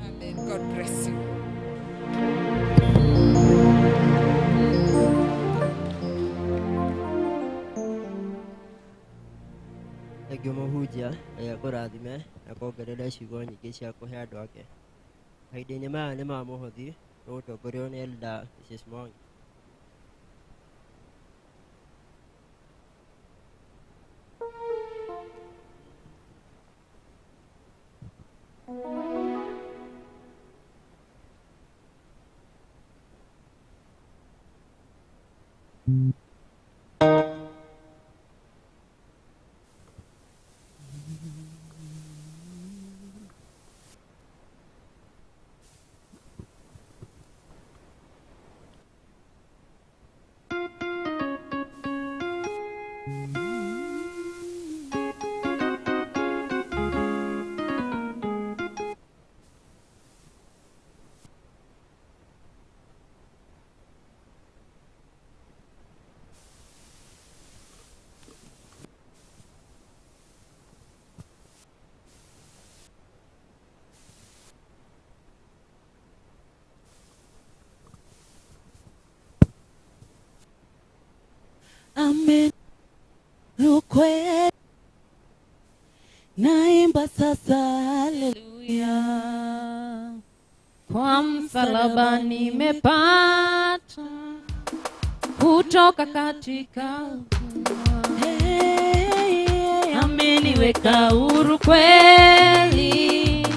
Amen. God bless you. Thengiũ mũhunjia, Ngai akũrathime na kuongerere ciugo nyingĩ cia kũhe andũ ake. Mahinda-inĩ maya nĩ ma mũhothi, tũgũtongorio nĩ Elder Mrs. Mwangi. Amen. Ukweli naimba sasa, haleluya. Kwa msalaba nimepata kutoka katika ameniweka huru kweli,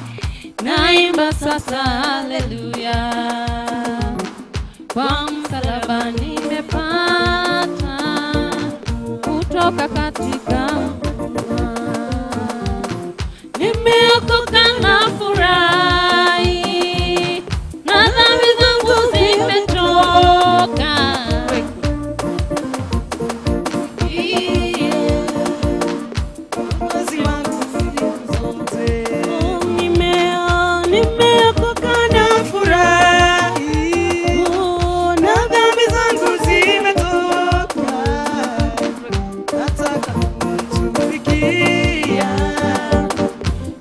naimba sasa haleluya. Kwa msalaba nimepata kutoka katika nimeokoka na furahi, na dhambi zangu zimetoka. Nimeokoka na furahi, na dhambi zangu zimetoka. Nataka kumtumikia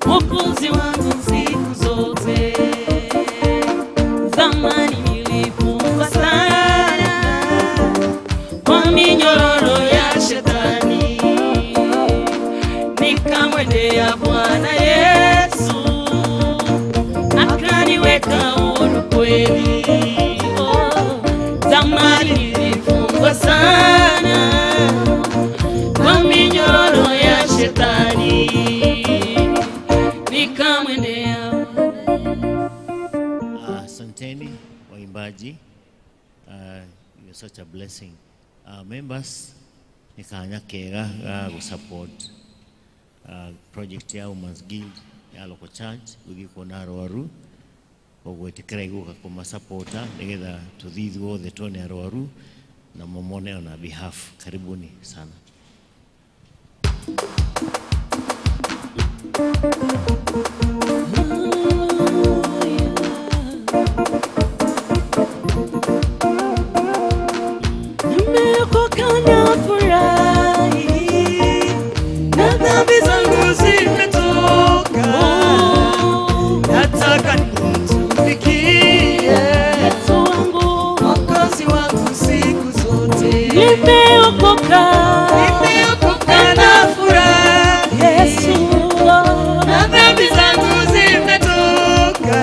Mwokozi wangu siku zote. Zamani nilifungwa sana kwa minyororo ya shetani, nikamwendea Bwana Yesu akaniweka huru kweli. Oh, zamani nilifungwa sana kwa minyororo ya shetani, nikamwendea. Asanteni waimbaji. You're such a blessing. Members, nĩ kanya kega ga gũ-support project ya Women's Guild ya local church gũthiĩ kuona arwaru, koguo ĩtĩkĩrai gũka kũmasapota nĩgetha tũthiĩ ithuothe tuone arwaru na momone on our behalf. Karibuni sana. Nimeokoka na furahi, na dhambi zangu zimetoka. Nataka nikumtumikie Yesu wangu, Mwokozi wangu siku zote. Nimeokoka, nimeokoka na furahi, Yesu na dhambi zangu zimetoka.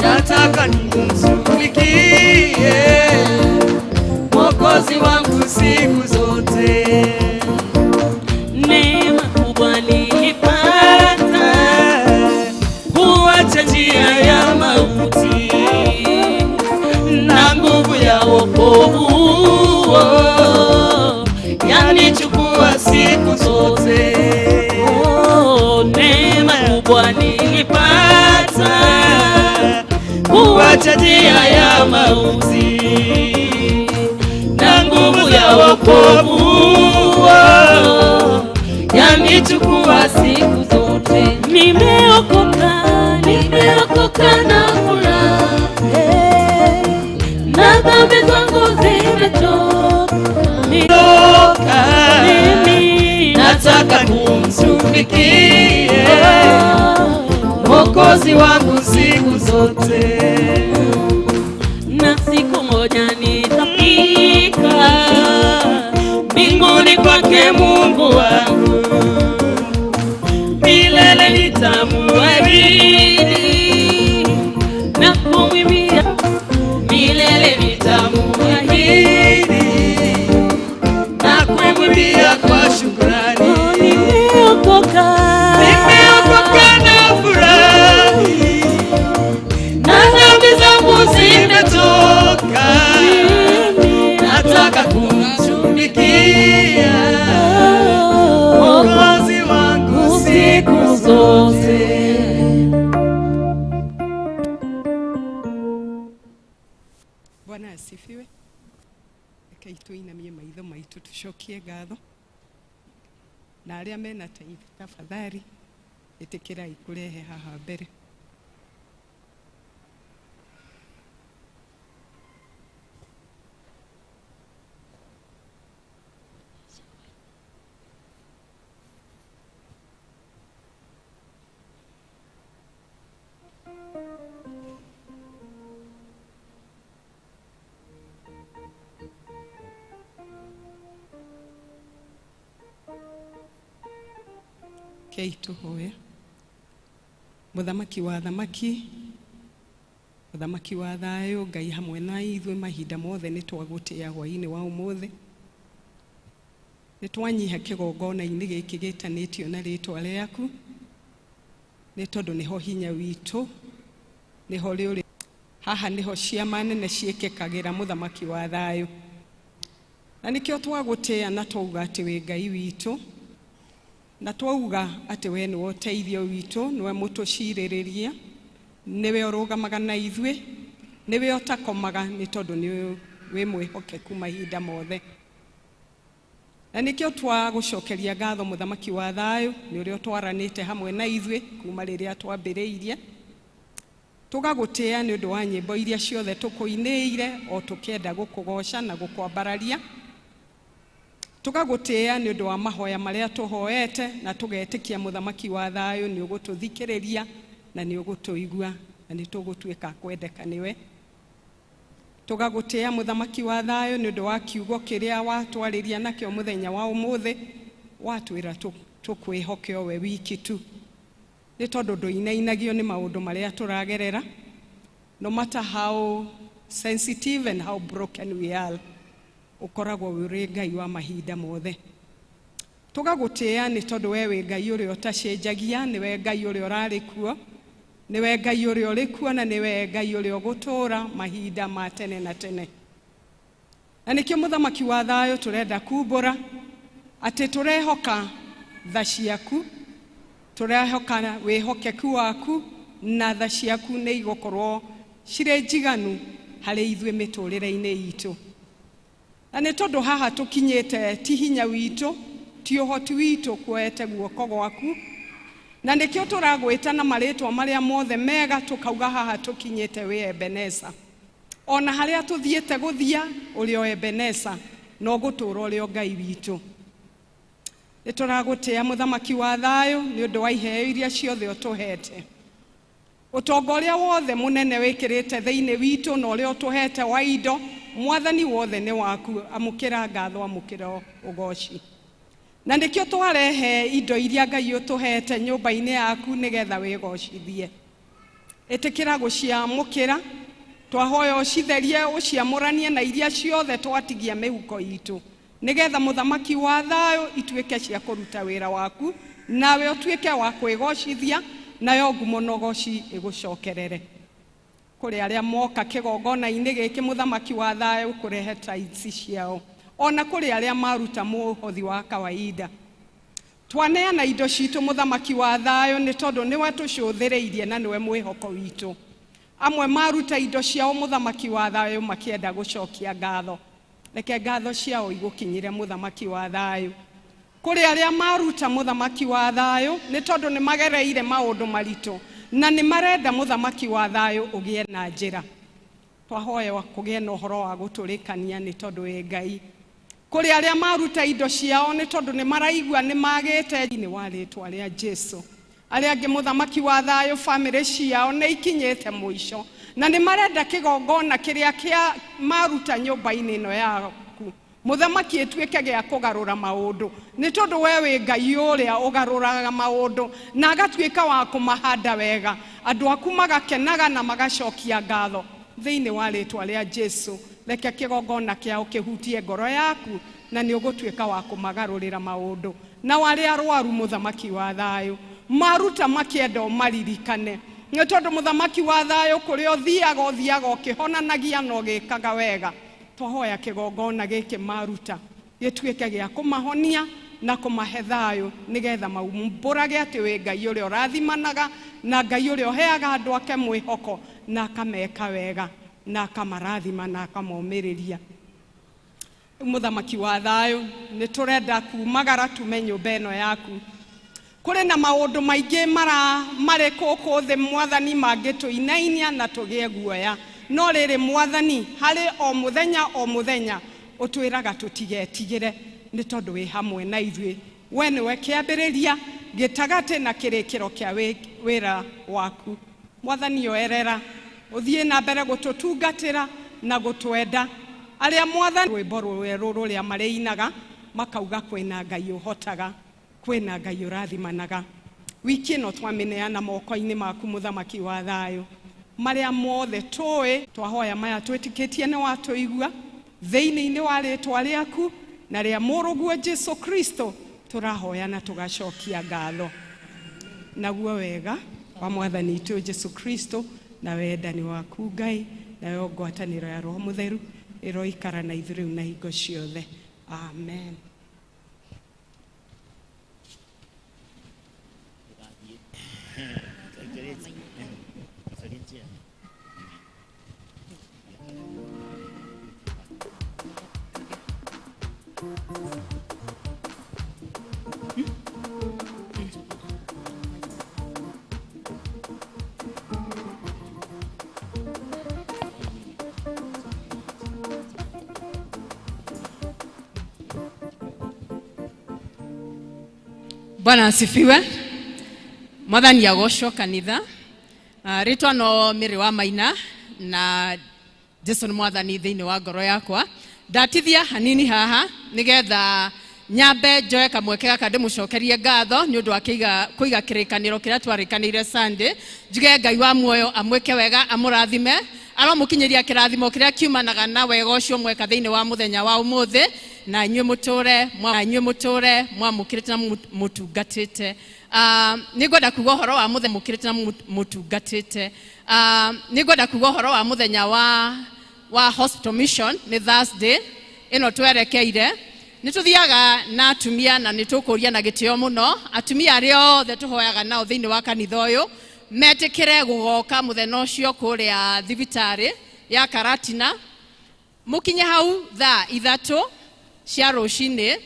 Nataka nikumtumikie Mwokozi wangu siku zote. Neema kubwa nilipata kuacha njia ya mauti na nguvu ya wokovu yanichukua siku zote. Oh, neema kubwa nilipata kuacha njia ya mauti na nguvu ya wokovu yanichukua siku zote. Nimeokoka, nimeokoka na furaha, na dhambi zangu zimetoka. Mimi nataka kumtumikie Mwokozi wangu siku zote. Na siku moja nitafika mbinguni kwake Mungu wangu, milele nitamuahidi na kumwimbia, milele nitamuahidi na kumwimbia kwa shukrani. Nimeokoka, nimeokoka na furahi, na dhambi zangu zimetoka. Bwana asifiwe. Rekei tũinamie maitho maitũ tũcokie ngatho na arĩa mena tithe tafadhali ĩtĩkĩrai kũrehe haha mbere. Rekei tũhoe. Mũthamaki wa thamaki, mũthamaki wa thayũ, Ngai hamwe na ithuĩ mahinda mothe nĩ twagũtĩa hwaĩ-inĩ wa ũmũthĩ. Nĩ twanyiha kĩgongona-inĩ gĩkĩ gĩtanĩtio na rĩtwa rĩaku, nĩ tondũ nĩho hinya witũ, nĩho rĩũrĩ haha nĩho ciama nene ciĩkĩkagĩra mũthamaki wa thayũ. Na nĩkĩo twagũtĩa na twauga atĩ wĩ Ngai witũ, na twauga atĩ we nĩwe ũteithio witũ, nĩwe mũtũcirĩrĩria, nĩwe ũrũgamaga na ithuĩ, nĩwe ũtakomaga nĩ tondũ nĩ wĩ mwĩhokeku mahinda mothe. Na nĩkĩo twagũcokeria ngatho mũthamaki wa thayũ nĩ ũrĩa ũtwaranĩte hamwe na ithuĩ kuma rĩrĩa twambĩrĩirie. Tũgagũtĩa nĩ ũndũ wa nyĩmbo iria ciothe tũkũinĩire o tũkĩenda gũkũgoca na gũkwambararia. Tũgagũtĩa nĩ ũndũ wa mahoya marĩa tũhoete na tũgetĩkia mũthamaki wa thayũ nĩ ũgũtũthikĩrĩria na nĩ ũgũtũigua na nĩ tũgũtuĩka kwendeka nĩwe. Tũgagũtĩa mũthamaki wa thayũ nĩ ũndũ wa kiugo kĩrĩa watwarĩria nakĩo mũthenya wa ũmũthĩ, watwĩra tũkwĩhoke o we wiki tu, nĩ tondũ ndũinainagio nĩ maũndũ marĩa tũragerera. No matter how sensitive and how broken we are, ũkoragwo ũrĩ Ngai wa mahinda mothe. Tũgagũtĩa nĩ tondũ we wĩ Ngai ũrĩa ũtacenjagia, nĩwe Ngai ũrĩa ũrarĩ kuo, nĩwe Ngai ũrĩa ũrĩ kuo na nĩwe Ngai ũrĩa ũgũtũũra mahinda ma tene na tene. Na nĩkĩo mũthamaki wa thayũ tũrenda kumbũra atĩ tũrehoka tha ciaku, tũrehoka wĩhokeku waku, na tha ciaku nĩ igũkorwo cirĩ njiganu harĩ ithuĩ mĩtũrĩre-inĩ itũ. Na nĩ tondũ haha tũkinyĩte ti hinya witũ, ti ũhoti witũ kuoete guoko gwaku, na nĩkĩo tũragwĩta na marĩtwa marĩa mothe mega tũkauga haha tũkinyĩte wĩ Ebeneza. Ona harĩa tũthiĩte gũthia ũrĩ o Ebeneza, no gũtũũra ũrĩ o Ngai witũ. Nĩ tũragũtĩa mũthamaki wa thayũ nĩ ũndũ wa iheo iria ciothe ũtũhete. Ũtonga ũrĩa wothe mũnene wĩkĩrĩte thĩinĩ witũ na ũrĩa ũtũhete wa indo, mwathani wothe nĩ waku, amũkĩra ngatho, amũkĩra ũgoci. Na nĩkĩo twarehe indo iria Ngai ũtũhete nyũmba-inĩ yaku nĩgetha wĩgocithie. Ĩtĩkĩra gũciamũkĩra, twahoya ũcitherie, ũciamũranie na iria ciothe twatigia mĩhuko itũ, nĩgetha mũthamaki wa thayũ ituĩke cia kũruta wĩra waku, nawe ũtuĩke wa kwĩgocithia, nayo ngumo na ũgoci ĩgũcokerere. Kũrĩ arĩa moka kĩgongona-inĩ gĩkĩ mũthamaki wa thayũ kũrehe tithes ciao, ona kũrĩ arĩa maruta mũhothi wa kawaida. Twaneana indo citũ mũthamaki wa thayũ nĩ tondũ nĩwe tũcũthĩrĩirie na nĩwe mwĩhoko witũ. Amwe maruta indo ciao mũthamaki wa thayũ makĩenda gũcokia ngatho, reke ngatho ciao igũkinyĩre mũthamaki wa thayũ. Kũrĩ arĩa maruta mũthamaki wa thayũ nĩ tondũ nĩ magereire maũndũ maritũ na nĩ marenda mũthamaki wa thayũ ũgĩe na njĩra. Twahoya kũgĩe na ũhoro wa gũtũrĩkania nĩ tondũ wĩ Ngai. Kũrĩ arĩa maruta indo ciao nĩ tondũ nĩ maraigua nĩ magĩte thĩinĩ wa rĩtwa rĩa Jesu. Arĩa angĩ mũthamaki wa thayũ bamĩrĩ ciao nĩ ikinyĩte mũico na nĩ marenda kĩgongona kĩrĩa kĩa maruta nyũmba-inĩ ĩno yaku mũthamaki ĩtuĩke gĩa kũgarũra maũndũ, nĩ tondũ we wĩ Ngai ũrĩa ũgarũraga maũndũ na agatuĩka wa kũmahanda wega, andũ aku magakenaga na magacokia ngatho thĩinĩ wa rĩtwa rĩa Jesu. Reke kĩgongona kĩao kĩhutie ngoro yaku na nĩ ũgũtuĩka wa kũmagarũrĩra maũndũ. Na arĩa arwaru mũthamaki wa thayũ maruta makĩenda ũmaririkane, nĩ tondũ mũthamaki wa thayũ kũrĩa ũthiaga ũthiaga ũkĩhonanagia na ũgĩkaga wega. Twahoya kĩgongona gĩkĩ maruta gĩtuĩke gĩa kũmahonia na kũmahe thayũ, nĩgetha maumbũrage atĩ wĩ Ngai ũrĩa ũrathimanaga na Ngai ũrĩa ũheaga andũ ake mwĩhoko na akameka wega. Na akamarathima na akamomĩrĩria. Rĩu mũthamaki wa thayũ, nĩ tũrenda kumagara tume nyũmba ĩno yaku. Kũrĩ na maũndũ maingĩ mara marĩ gũkũ thĩ mwathani mangĩtũinainia na tũgĩe guoya, no rĩrĩ mwathani, harĩ o mũthenya o mũthenya ũtwĩraga tũtigetigĩre nĩ tondũ wĩ hamwe na ithuĩ. We nĩwe kĩambĩrĩria, gĩtagatĩ na kĩrĩkĩro kĩa wĩra waku. Mwathani oerera ũthiĩ na mbere gũtũtungatĩra na gũtwenda. Arĩa mwathani rwĩmbo rwerũ rũrĩa marĩinaga makauga kwĩna Ngai ũhotaga, kwĩna Ngai ũrathimanaga. Wiki ĩno twamĩneana moko-inĩ maku mũthamaki wa thayũ. Marĩa mothe tũĩ twahoya maya twĩtĩkĩtie nĩ watũigua, thĩinĩ-inĩ wa rĩtwa rĩaku na rĩa mũrũguo Jesu Kristo tũrahoya na tũgacokia ngatho. Naguo wega wa mwathani witũ Jesu Kristo na wendani waku Ngai nayo ngwatanĩro ya Roho Mũtheru ĩroikara na ithuĩ rĩu na hingo ciothe. Amen. Bwana asifiwe. Mwathani agocwo kanitha. Rĩtwa no Mary wa Maina na Jesu nĩ mwathani thĩinĩ wa ngoro yakwa. Ndatithia hanini haha nĩgetha nyambe njoe kamweke gaka ndĩmũcokerie ngatho nĩ ũndũ wa kũiga kĩrĩkanĩro kĩrĩa twarĩkanĩire Sunday. Njuge Ngai wa muoyo amwĩke wega, amũrathime, aromũkinyĩria kĩrathimo kĩrĩa kiumanaga na wega ũcio mweka thĩinĩ wa mũthenya wa ũmũthĩ, na inyuĩ mũtũre mũtũre mwamũkĩrĩte na mũtungatĩte. Nĩngwenda kuga ũhoro wa mũthenya mũkĩrĩte na mũtungatĩte. Nĩngwenda kuga ũhoro wa mũthenya wa hospital mission nĩ Thursday ĩno twerekeire. Nĩ tũthiaga na atumia na nĩ tũkũria na gĩtĩo mũno atumia arĩa othe tũhoyaga nao thĩinĩ wa kanitha ũyũ metĩkĩre gũgoka mũthenya ũcio kũrĩa thibitarĩ ya Karatina. Mũkinye hau thaa 3 cia rũcinĩ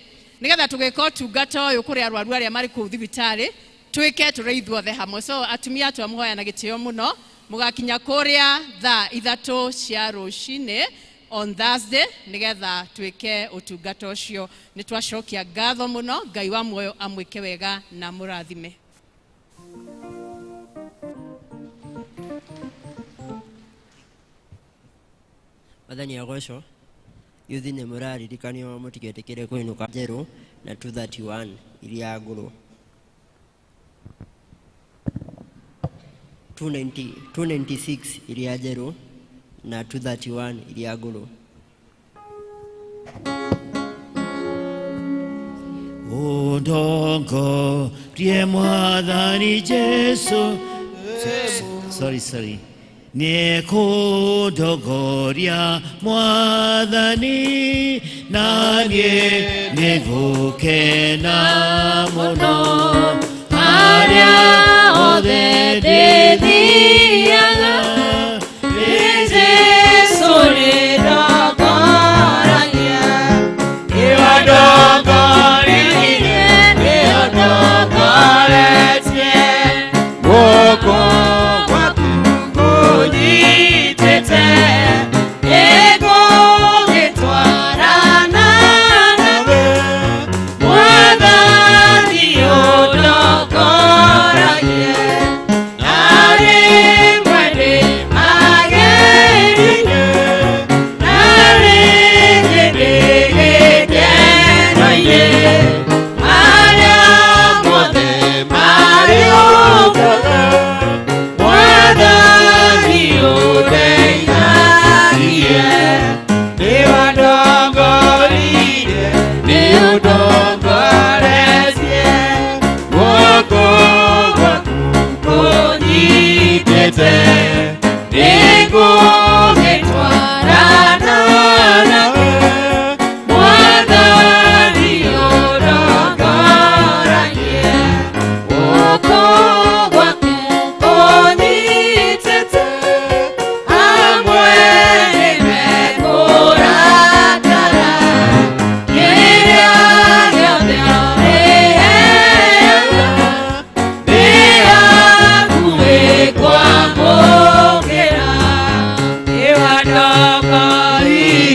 nĩgetha tũgĩka ũtungata ũyũ kũrĩ arwaru arĩa marĩ kũu thibitarĩ twĩke tũrĩ ithuothe hamwe. So atumia twamũhoya na gĩtĩo mũno mũgakinya kũrĩa thaa 3 cia rũcinĩ on Thursday nĩgetha twĩke ũtungata ũcio. Nĩ twacokia ngatho mũno. Ngai wa muoyo amwĩke wega na mũrathime. Mwathani agocwo. Yuthi nĩ mũraririkanio mũtigetĩkĩre kũinũka njerũ na 231 iria ngũrũ. 296 iria njerũ na 231 iria ngũrũ. Ũndongorie mwathani Jesu. Sorry. Nĩkũndongoria mwathani na niĩ nĩngũkena mũno harĩa hothe ndĩthiaga nĩ Jesu nĩndongoragia. Nĩwandongoririe, nĩũndongoretie guoko gwaku ngũnyitĩte, ĩgũgĩtwarana nawe mwathani ũndongoragie. Narĩ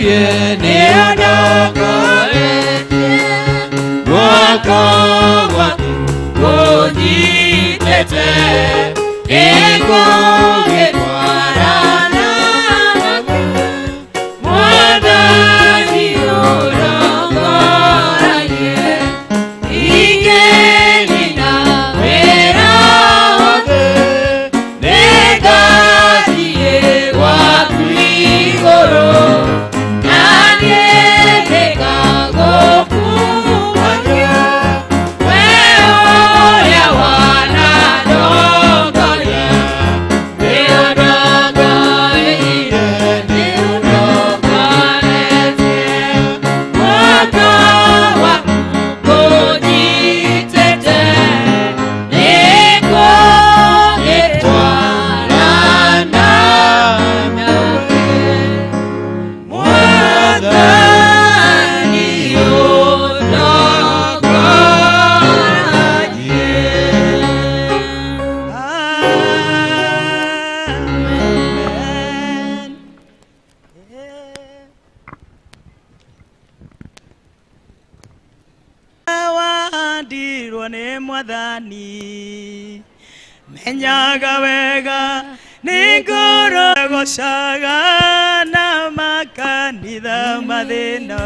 Nĩũndongoretie, guoko gwaku kũnyitĩte, nĩngũgĩtwarana naku. Mwathani ũrongoragie, ingĩnina wĩra wothe, nĩngathiĩ gwaku igũrũ, na niĩ nĩngagũkumagia, we ũrĩa wanandongoria. Nĩũndongoreirie, nĩũndongoretie, guoko waku kũnyitĩte, nĩngũgĩtwarana nawe. Mwathani ũndongoragie. Wahandirwo nĩ mwathani, menyaga wega nĩ ngoro gocaga na makanitha mathĩna.